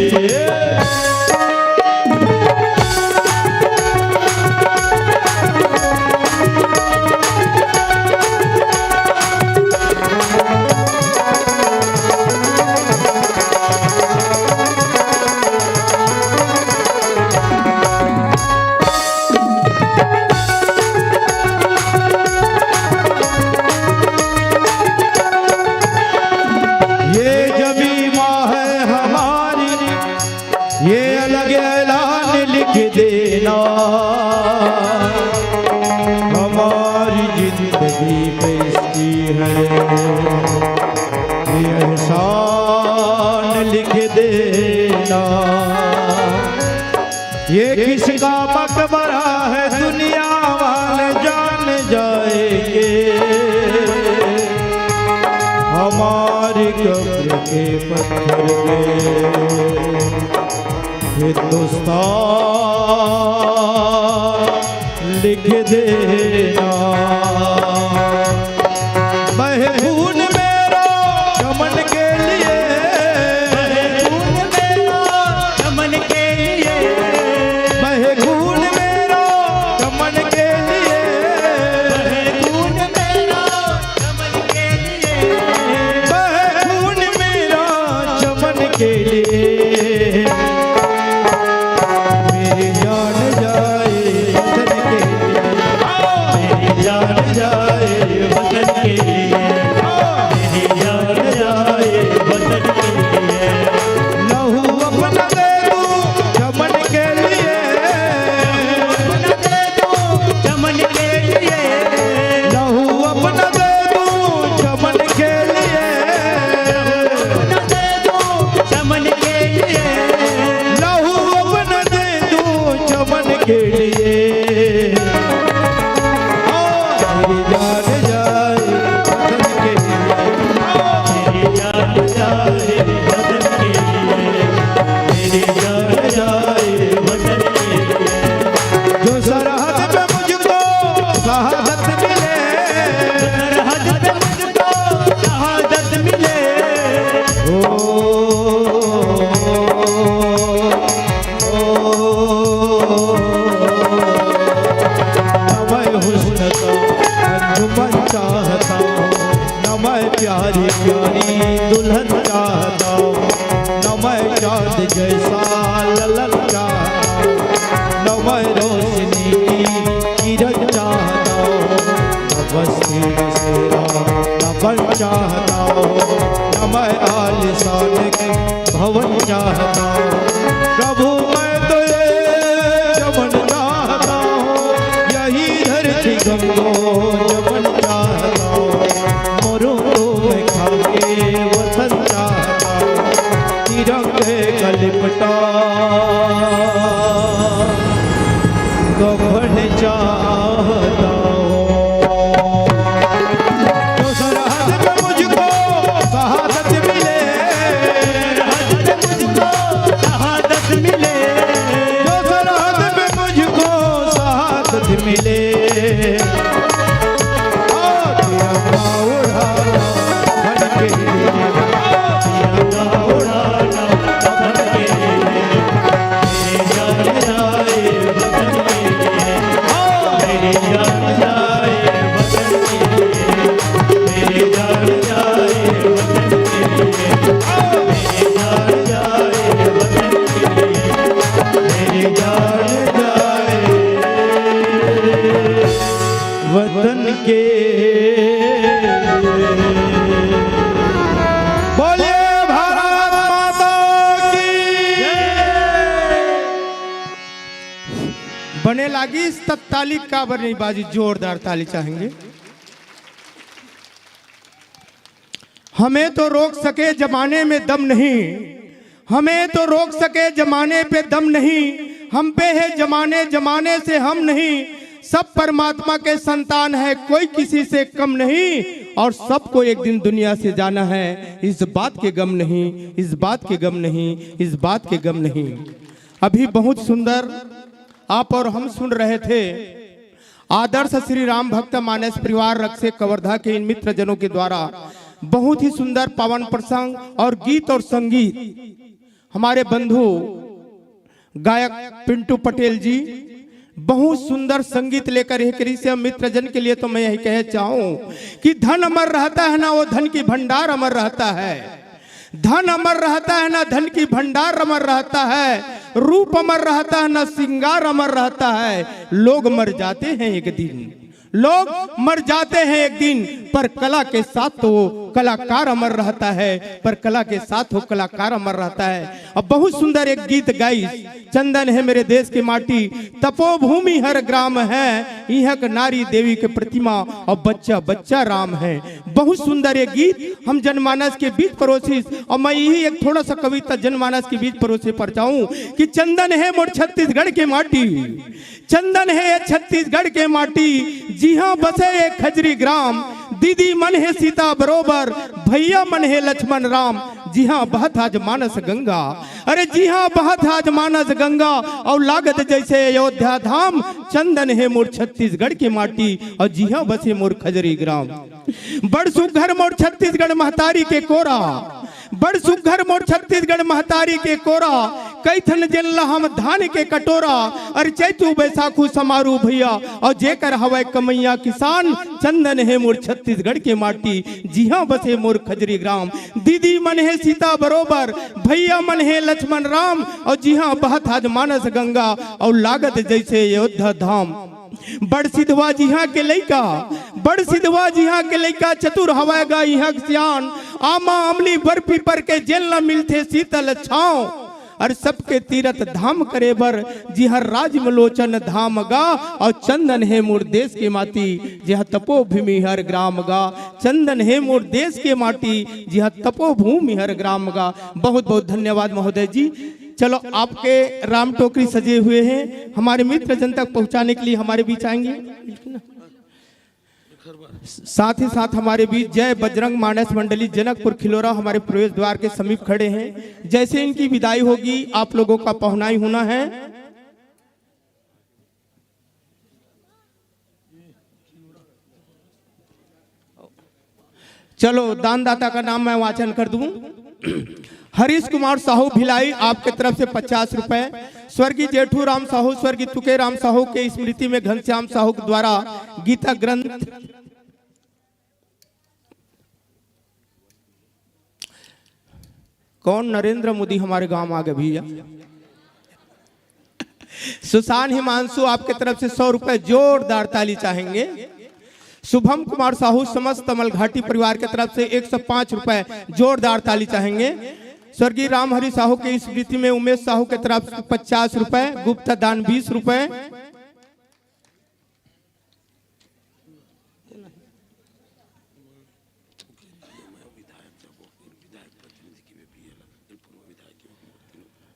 ये जमी माँ है हमारी, ये अलग ऐलान लिख देना। हमारी जिंदगी पे इसकी है ये एहसान लिख देना। ये किसका मकबरा है दुनिया वाले जान जाएंगे। हमारी कब्र के पत्थर पे हिंदुस्तान लिख देना। बहे खून मेरा चमन के लिए, बहे खून मेरा चमन के लिए, बहे खून मेरा चमन के लिए, बहे खून मेरा चमन के लिए, बहे खून मेरा चमन के लिए। मेरी जान जाए वतन के लिए, मेरी जान जाए वतन के लिए, मेरी जान जाए वतन के लिए। लहू अपना दे दूं चमन के लिए, अपना दे दूं चमन के लिए, लहू अपना दे दूं चमन के लिए, अपना दे दूं चमन के लिए, लहू अपना दे दूं चमन के लिए। हाँ, मेरी जान जाए वतन के लिए, हाँ, मेरी जान जाए वतन के लिए, मेरी जान जाए वतन के लिए। जो सरहद पे मुझको शहादत मिले, सरहद पे मुझको शहादत मिले। ओ, ओ, न मैं हुस्न का अंजुमन चाहता हूँ, न मैं प्यारी प्यारी दुल्हन चाहता हूँ, न मैं चांद जैसा ललन चाहता हूँ, न मैं रोशनी की किरण चाहता हूँ, न बस्ती बसेरा न बन चाहता हूँ, न मैं आलीशान भवन चाहता हूँ। प्रभु, मैं तो ये चमन चाहता हूँ, यही धरती गंगो जमन चाहता हूँ। मरूं तो मैं खाके वतन चाहता हूँ, तिरंगे का लिपटा कफन चाहता हूँ। जो सरहद पे मुझको शहादत मिले, सरहद पे मुझको शहादत मिले, जो सरहद पे मुझको शहादत मिले, ओ तिरंगा उड़ाना बन के, तिरंगा उड़ाना बन के, मेरी जान जाए वतन के लिए, मेरी जान जाए वतन के लिए, मेरी जान जाए वतन के लिए, मेरी जान जाए वतन के लिए, मेरी जान जाए वतन के। बोलिए भारत माता की। बने लागिस त ताली काबर नहीं बाजी, जोरदार ताली चाहेंगे। हमें तो रोक सके जमाने में दम नहीं, हमें तो रोक सके जमाने पे दम नहीं, हम पे है जमाने, जमाने से हम नहीं, सब परमात्मा के संतान है, कोई किसी से कम नहीं, और सबको एक दिन दुनिया से जाना है, इस बात के गम नहीं, इस बात के गम नहीं, इस बात के गम नहीं। अभी बहुत सुंदर आप और हम सुन रहे थे आदर्श श्री राम भक्त मानस परिवार रक्से कवर्धा के इन मित्र जनों के द्वारा बहुत ही सुंदर पावन प्रसंग और गीत और संगीत। हमारे बंधु गायक पिंटू पटेल जी बहुत सुंदर संगीत लेकर एक रिश्ते मित्र जन के लिए तो मैं यही कह चाहूं कि धन अमर रहता है ना, वो धन की भंडार अमर रहता है। धन अमर रहता है ना, धन की भंडार अमर रहता है। रूप अमर रहता है ना, श्रृंगार अमर रहता है। लोग मर जाते हैं एक दिन, लोग मर जाते हैं एक दिन, पर कला के साथ तो वो कलाकार अमर रहता है, पर कला के साथ वो कलाकार अमर रहता है। अब बहुत सुंदर एक गीत गाइस, चंदन है मेरे देश की माटी, तपोभूमि हर ग्राम है, इहाँ के नारी देवी के प्रतिमा और बच्चा बच्चा राम है। बहुत सुंदर ये गीत हम जनमानस के बीच परोसिस, और मैं यही एक थोड़ा सा कविता जनमानस के बीच परोसे पर चाहूं कि चंदन है मोर छत्तीसगढ़ के माटी, चंदन है ये छत्तीसगढ़ के माटी, जिहाँ बसे ये खजरी ग्राम, दीदी मन है सीता बरोबर, भैया मन है लक्ष्मण राम, जिहाँ बहत आज मानस गंगा, अरे जिहाँ बहत आज मानस गंगा, और लागत जैसे अयोध्या धाम, चंदन है मोर छत्तीसगढ़ के माटी, और जिहाँ बसे मोर खजरी ग्राम। बड़ सुघर मोर छत्तीसगढ़ महतारी के कोरा, बड़ सुघर मोर छत्तीसगढ़ महतारी के कोरा, कैथन जेन ला हम धान के कटोरा, अरे चैतू बैसाखू समारू भैया, और जेकर हवय कमैया किसान, चंदन है मोर छत्तीसगढ़ के माटी, जिहाँ बसे मोर खजरी ग्राम, दीदी मन है सीता बरोबर, भैया मन है लक्ष्मण राम, और जिहाँ बहत आज मानस गंगा, और लागत जैसे अयोध्या धाम। बड़ सिधवा जिहाँ के लइका, बड़ सिधवा जिहाँ के लइका, चतुर हवय गा इहाँ के सियान, आमा अमली बर पीपर के जेन ला मिलथे शीतल छाँव। अर सबके तीरथ धाम करे बर, जिहाँ राजमलोचन धाम गा, और चंदन है मोर देश के माटी, जिहाँ तपोभूमि हर ग्राम गा, चंदन है मोर देश के माटी, जिहाँ तपोभूमि हर ग्राम गा। बहुत बहुत धन्यवाद महोदय जी। चलो, आपके राम टोकरी सजे हुए हैं, हमारे मित्र जन तक पहुँचाने के लिए हमारे बीच आएंगे। साथ ही साथ हमारे बीच जय बजरंग मानस मंडली जनकपुर खिलोरा हमारे प्रवेश द्वार के समीप खड़े हैं। जैसे इनकी विदाई होगी, आप लोगों का पहुनाई होना है। चलो, दानदाता का नाम मैं वाचन कर दूं। हरीश कुमार साहू भिलाई, आपके तरफ से पचास रुपए। स्वर्गीय जेठू राम साहू, स्वर्गीय तुके राम साहू के स्मृति में घनश्याम साहू के द्वारा गीता ग्रंथ। कौन नरेंद्र मोदी हमारे गांव आ गए भैया? सुशांत हिमांशु, आपके तरफ से सौ रुपए, जोरदार ताली चाहेंगे। शुभम कुमार साहू, समस्त तमल घाटी परिवार के तरफ से एक सौ पाँच रुपए, जोरदार ताली चाहेंगे। स्वर्गीय रामहरि साहू की स्मृति में उमेश साहू के तरफ से पचास रुपए, गुप्त दान बीस रुपए।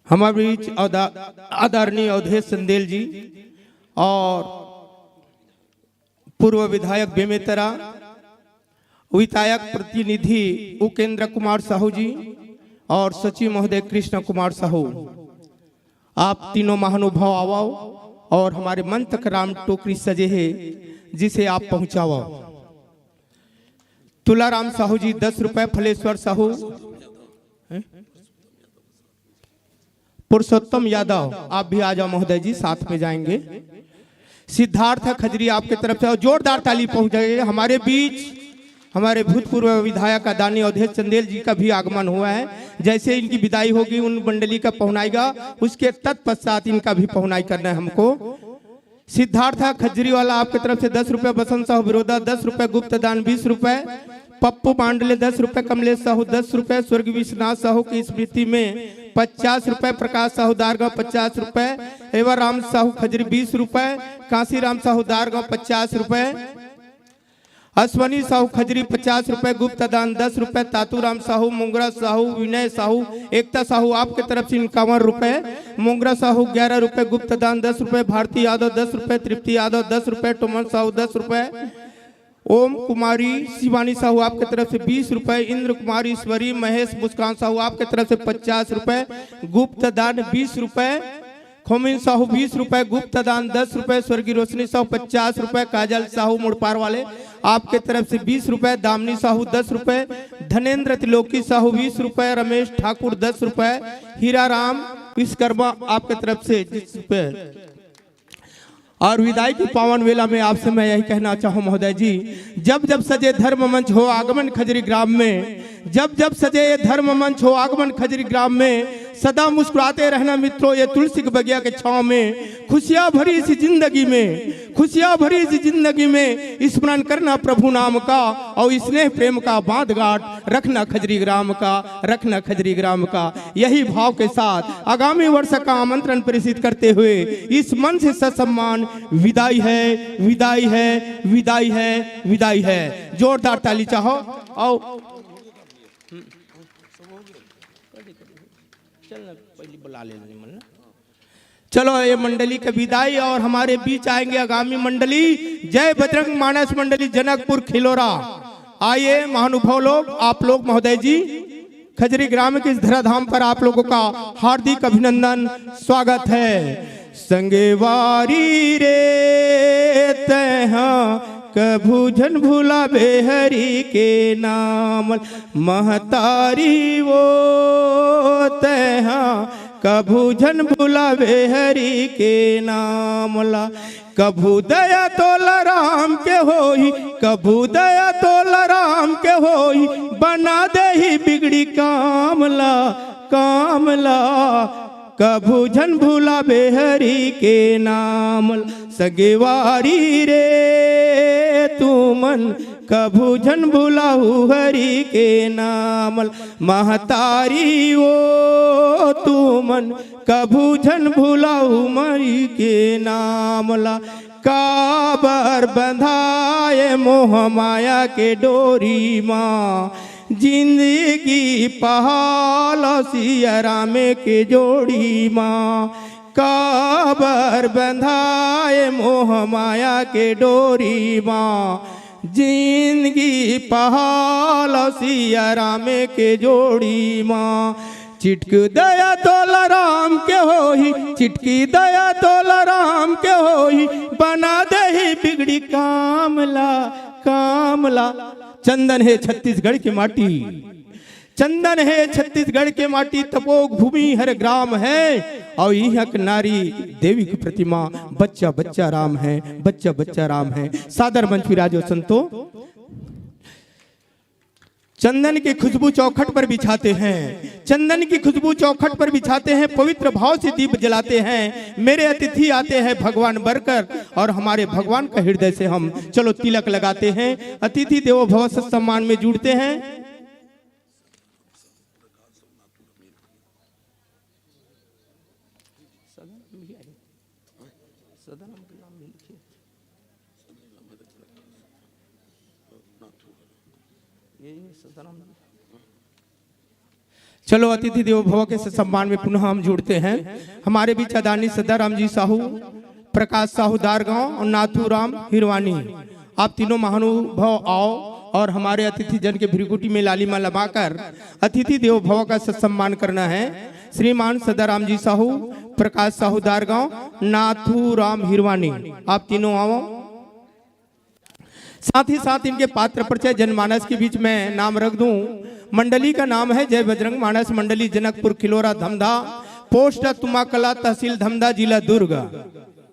हमारे बीच आदा-, आदरणीय अवधेश चंदेल जी और पूर्व विधायक बेमेतरा, विधायक प्रतिनिधि उकेंद्र कुमार साहू जी और सचिव महोदय कृष्ण कुमार साहू, आप तीनों महानुभाव आवो और हमारे मंच के राम टोकरी सजे है, जिसे आप पहुंचाओ। तुलाराम साहू जी दस रुपए, फलेश्वर साहू, हैं? पुरुषोत्तम यादव, आप भी आ जाओ महोदय जी, साथ में जाएंगे। सिद्धार्थ खजरी आपके तरफ से, और जोरदार ताली पहुंचाइए। हमारे बीच हमारे भूतपूर्व विधायक आदरणीय अवधेश चंदेल जी का भी आगमन हुआ है। जैसे इनकी विदाई होगी, उन मंडली का पहुनाएगा, उसके तत्पश्चात इनका भी पहुनाई करना है हमको। सिद्धार्थ खजरी वाला आपके तरफ से दस रुपए, बसंत साहू बिरोदा दस रुपए, गुप्त दान बीस रुपए, पप्पू मांडले दस रुपए, कमलेश साहू दस रुपए, स्वर्गीय विश्वनाथ साहू की स्मृति में पचास रुपए, प्रकाश साहू दारगांव पचास रुपए, एवर राम साहू खजरी बीस रुपए, कांसी राम साहू दारगांव पचास रुपए, अश्वनी साहू खजरी पचास रुपए, गुप्त दान दस रुपए, तातू राम साहू, मोंगरा साहू, विनय साहू, एकता साहू आपके तरफ से इक्यावन रुपए, मोंगरा साहू ग्यारह रुपए, गुप्त दान दस रुपए, भारती यादव दस रुपए, तृप्ति यादव दस रुपए, टोमन साहू दस रुपए, ओम कुमारी शिवानी साहू आपके तरफ से बीस रुपए, इंद्र कुमार ईश्वरी, महेश मुस्कान साहू आपके तरफ से पचास रुपए, गुप्त दान बीस रुपए, खोमिन साहू बीस रुपए, गुप्त दान दस रुपए, स्वर्गीय रोशनी साहू पचास रुपए, काजल साहू मुड़पार वाले आपके तरफ से बीस रुपए, दामिनी साहू दस रुपए, धनेंद्र त्रिलोकी साहू बीस रुपए, रमेश ठाकुर दस रुपए, हीरा राम विश्वकर्मा आपके तरफ से बीस रुपए। और विदाई की पावन वेला में आपसे मैं यही कहना चाहूँ महोदय जी, जब जब सजे धर्म मंच हो आगमन खजरी ग्राम में, जब जब सजे ये धर्म मंच हो आगमन खजरी ग्राम में, सदा मुस्कुराते रहना मित्रों ये तुलसी के बगिया के छाँव में। खुशियाँ भरी इस जिंदगी में, खुशियाँ भरी इस जिंदगी में स्मरण करना प्रभु नाम का, और स्नेह प्रेम का बांध गांठ रखना खजरी ग्राम का, रखना खजरी ग्राम का। यही भाव के साथ आगामी वर्ष का आमंत्रण प्रेषित करते हुए इस मंच से ससम्मान विदाई है, विदाई है, विदाई है, विदाई है। जोरदार ताली चाहो। आओ, चल ना, पहले बुला ले मन। चलो, ये मंडली का विदाई और हमारे बीच आएंगे आगामी मंडली, जय बजरंग मानस मंडली जनकपुर खिलोरा। आइए महानुभाव लोग, आप लोग महोदय जी, खजरी ग्राम के इस धराधाम पर आप लोगों का हार्दिक अभिनंदन, स्वागत है। संगवारी रे तैहा कभू झन भुलाबे हरि के नाम, महतारी वो तैहा कभू झन भुलाबे हरि के नाम ला। कभू दया तोला राम के होही, कभू दया तोला राम के होही, बना देही बिगड़ी काम ला, काम ला। कभू झन भुलाबे हरि के नाम ला। संगवारी रे तुमन कभू झन भुलाहू हरि के नाम ला। महतारी वो तुमन कभू झन भुलाहू मई के नाम ला। काबर बंधाए मोह माया के डोरी मा, जिंदगी पहाल सिया राम के जोड़ी मा। काबर बंधाए मोह माया के डोरी मा, जिंदगी पहाल सिया राम के जोड़ी मा। चिटक दया तोला राम के होही, चिटकी दया तोला राम के होही, बना देही बिगड़ी काम ला, काम ला। चंदन हे छत्तीसगढ़ के माटी, चंदन हे छत्तीसगढ़ के माटी, तपोक भूमि हर ग्राम है, और इहक नारी देवी की प्रतिमा, बच्चा बच्चा राम है, बच्चा बच्चा राम है। सादर मंच विराजो संतो। चंदन की खुशबू चौखट पर बिछाते हैं, चंदन की खुशबू चौखट पर बिछाते हैं, पवित्र भाव से दीप जलाते हैं। मेरे अतिथि आते हैं भगवान बनकर, और हमारे भगवान का हृदय से हम चलो तिलक लगाते हैं। अतिथि देवो भव, सत्सम्मान में जुड़ते हैं। सदनम भी आए। सदनम के नाम भी लिखिए। ये, ये सदनम। चलो, अतिथि देवो भव के सम्मान में पुनः हम जुड़ते हैं। हमारे बीच आदरणीय सदाराम जी साहू, प्रकाश साहू दारगांव और नाथू राम हिरवानी, आप तीनों महानुभाव आओ और हमारे अतिथि जन के भृकुटी में लालिमा लमाकर अतिथि देवो भव का सत्सम्मान करना है। श्रीमान सदाराम जी साहू, प्रकाश साहू दारगांव, नाथू राम हिरवानी, आप तीनों आओ। साथ ही साथ इनके पात्र परिचय जनमानस के बीच में नाम रख दूं। मंडली का नाम है जय बजरंग मानस मंडली, जनकपुर खिलोरा धमधा, पोस्ट तुमाकला, तहसील धमधा, जिला दुर्ग।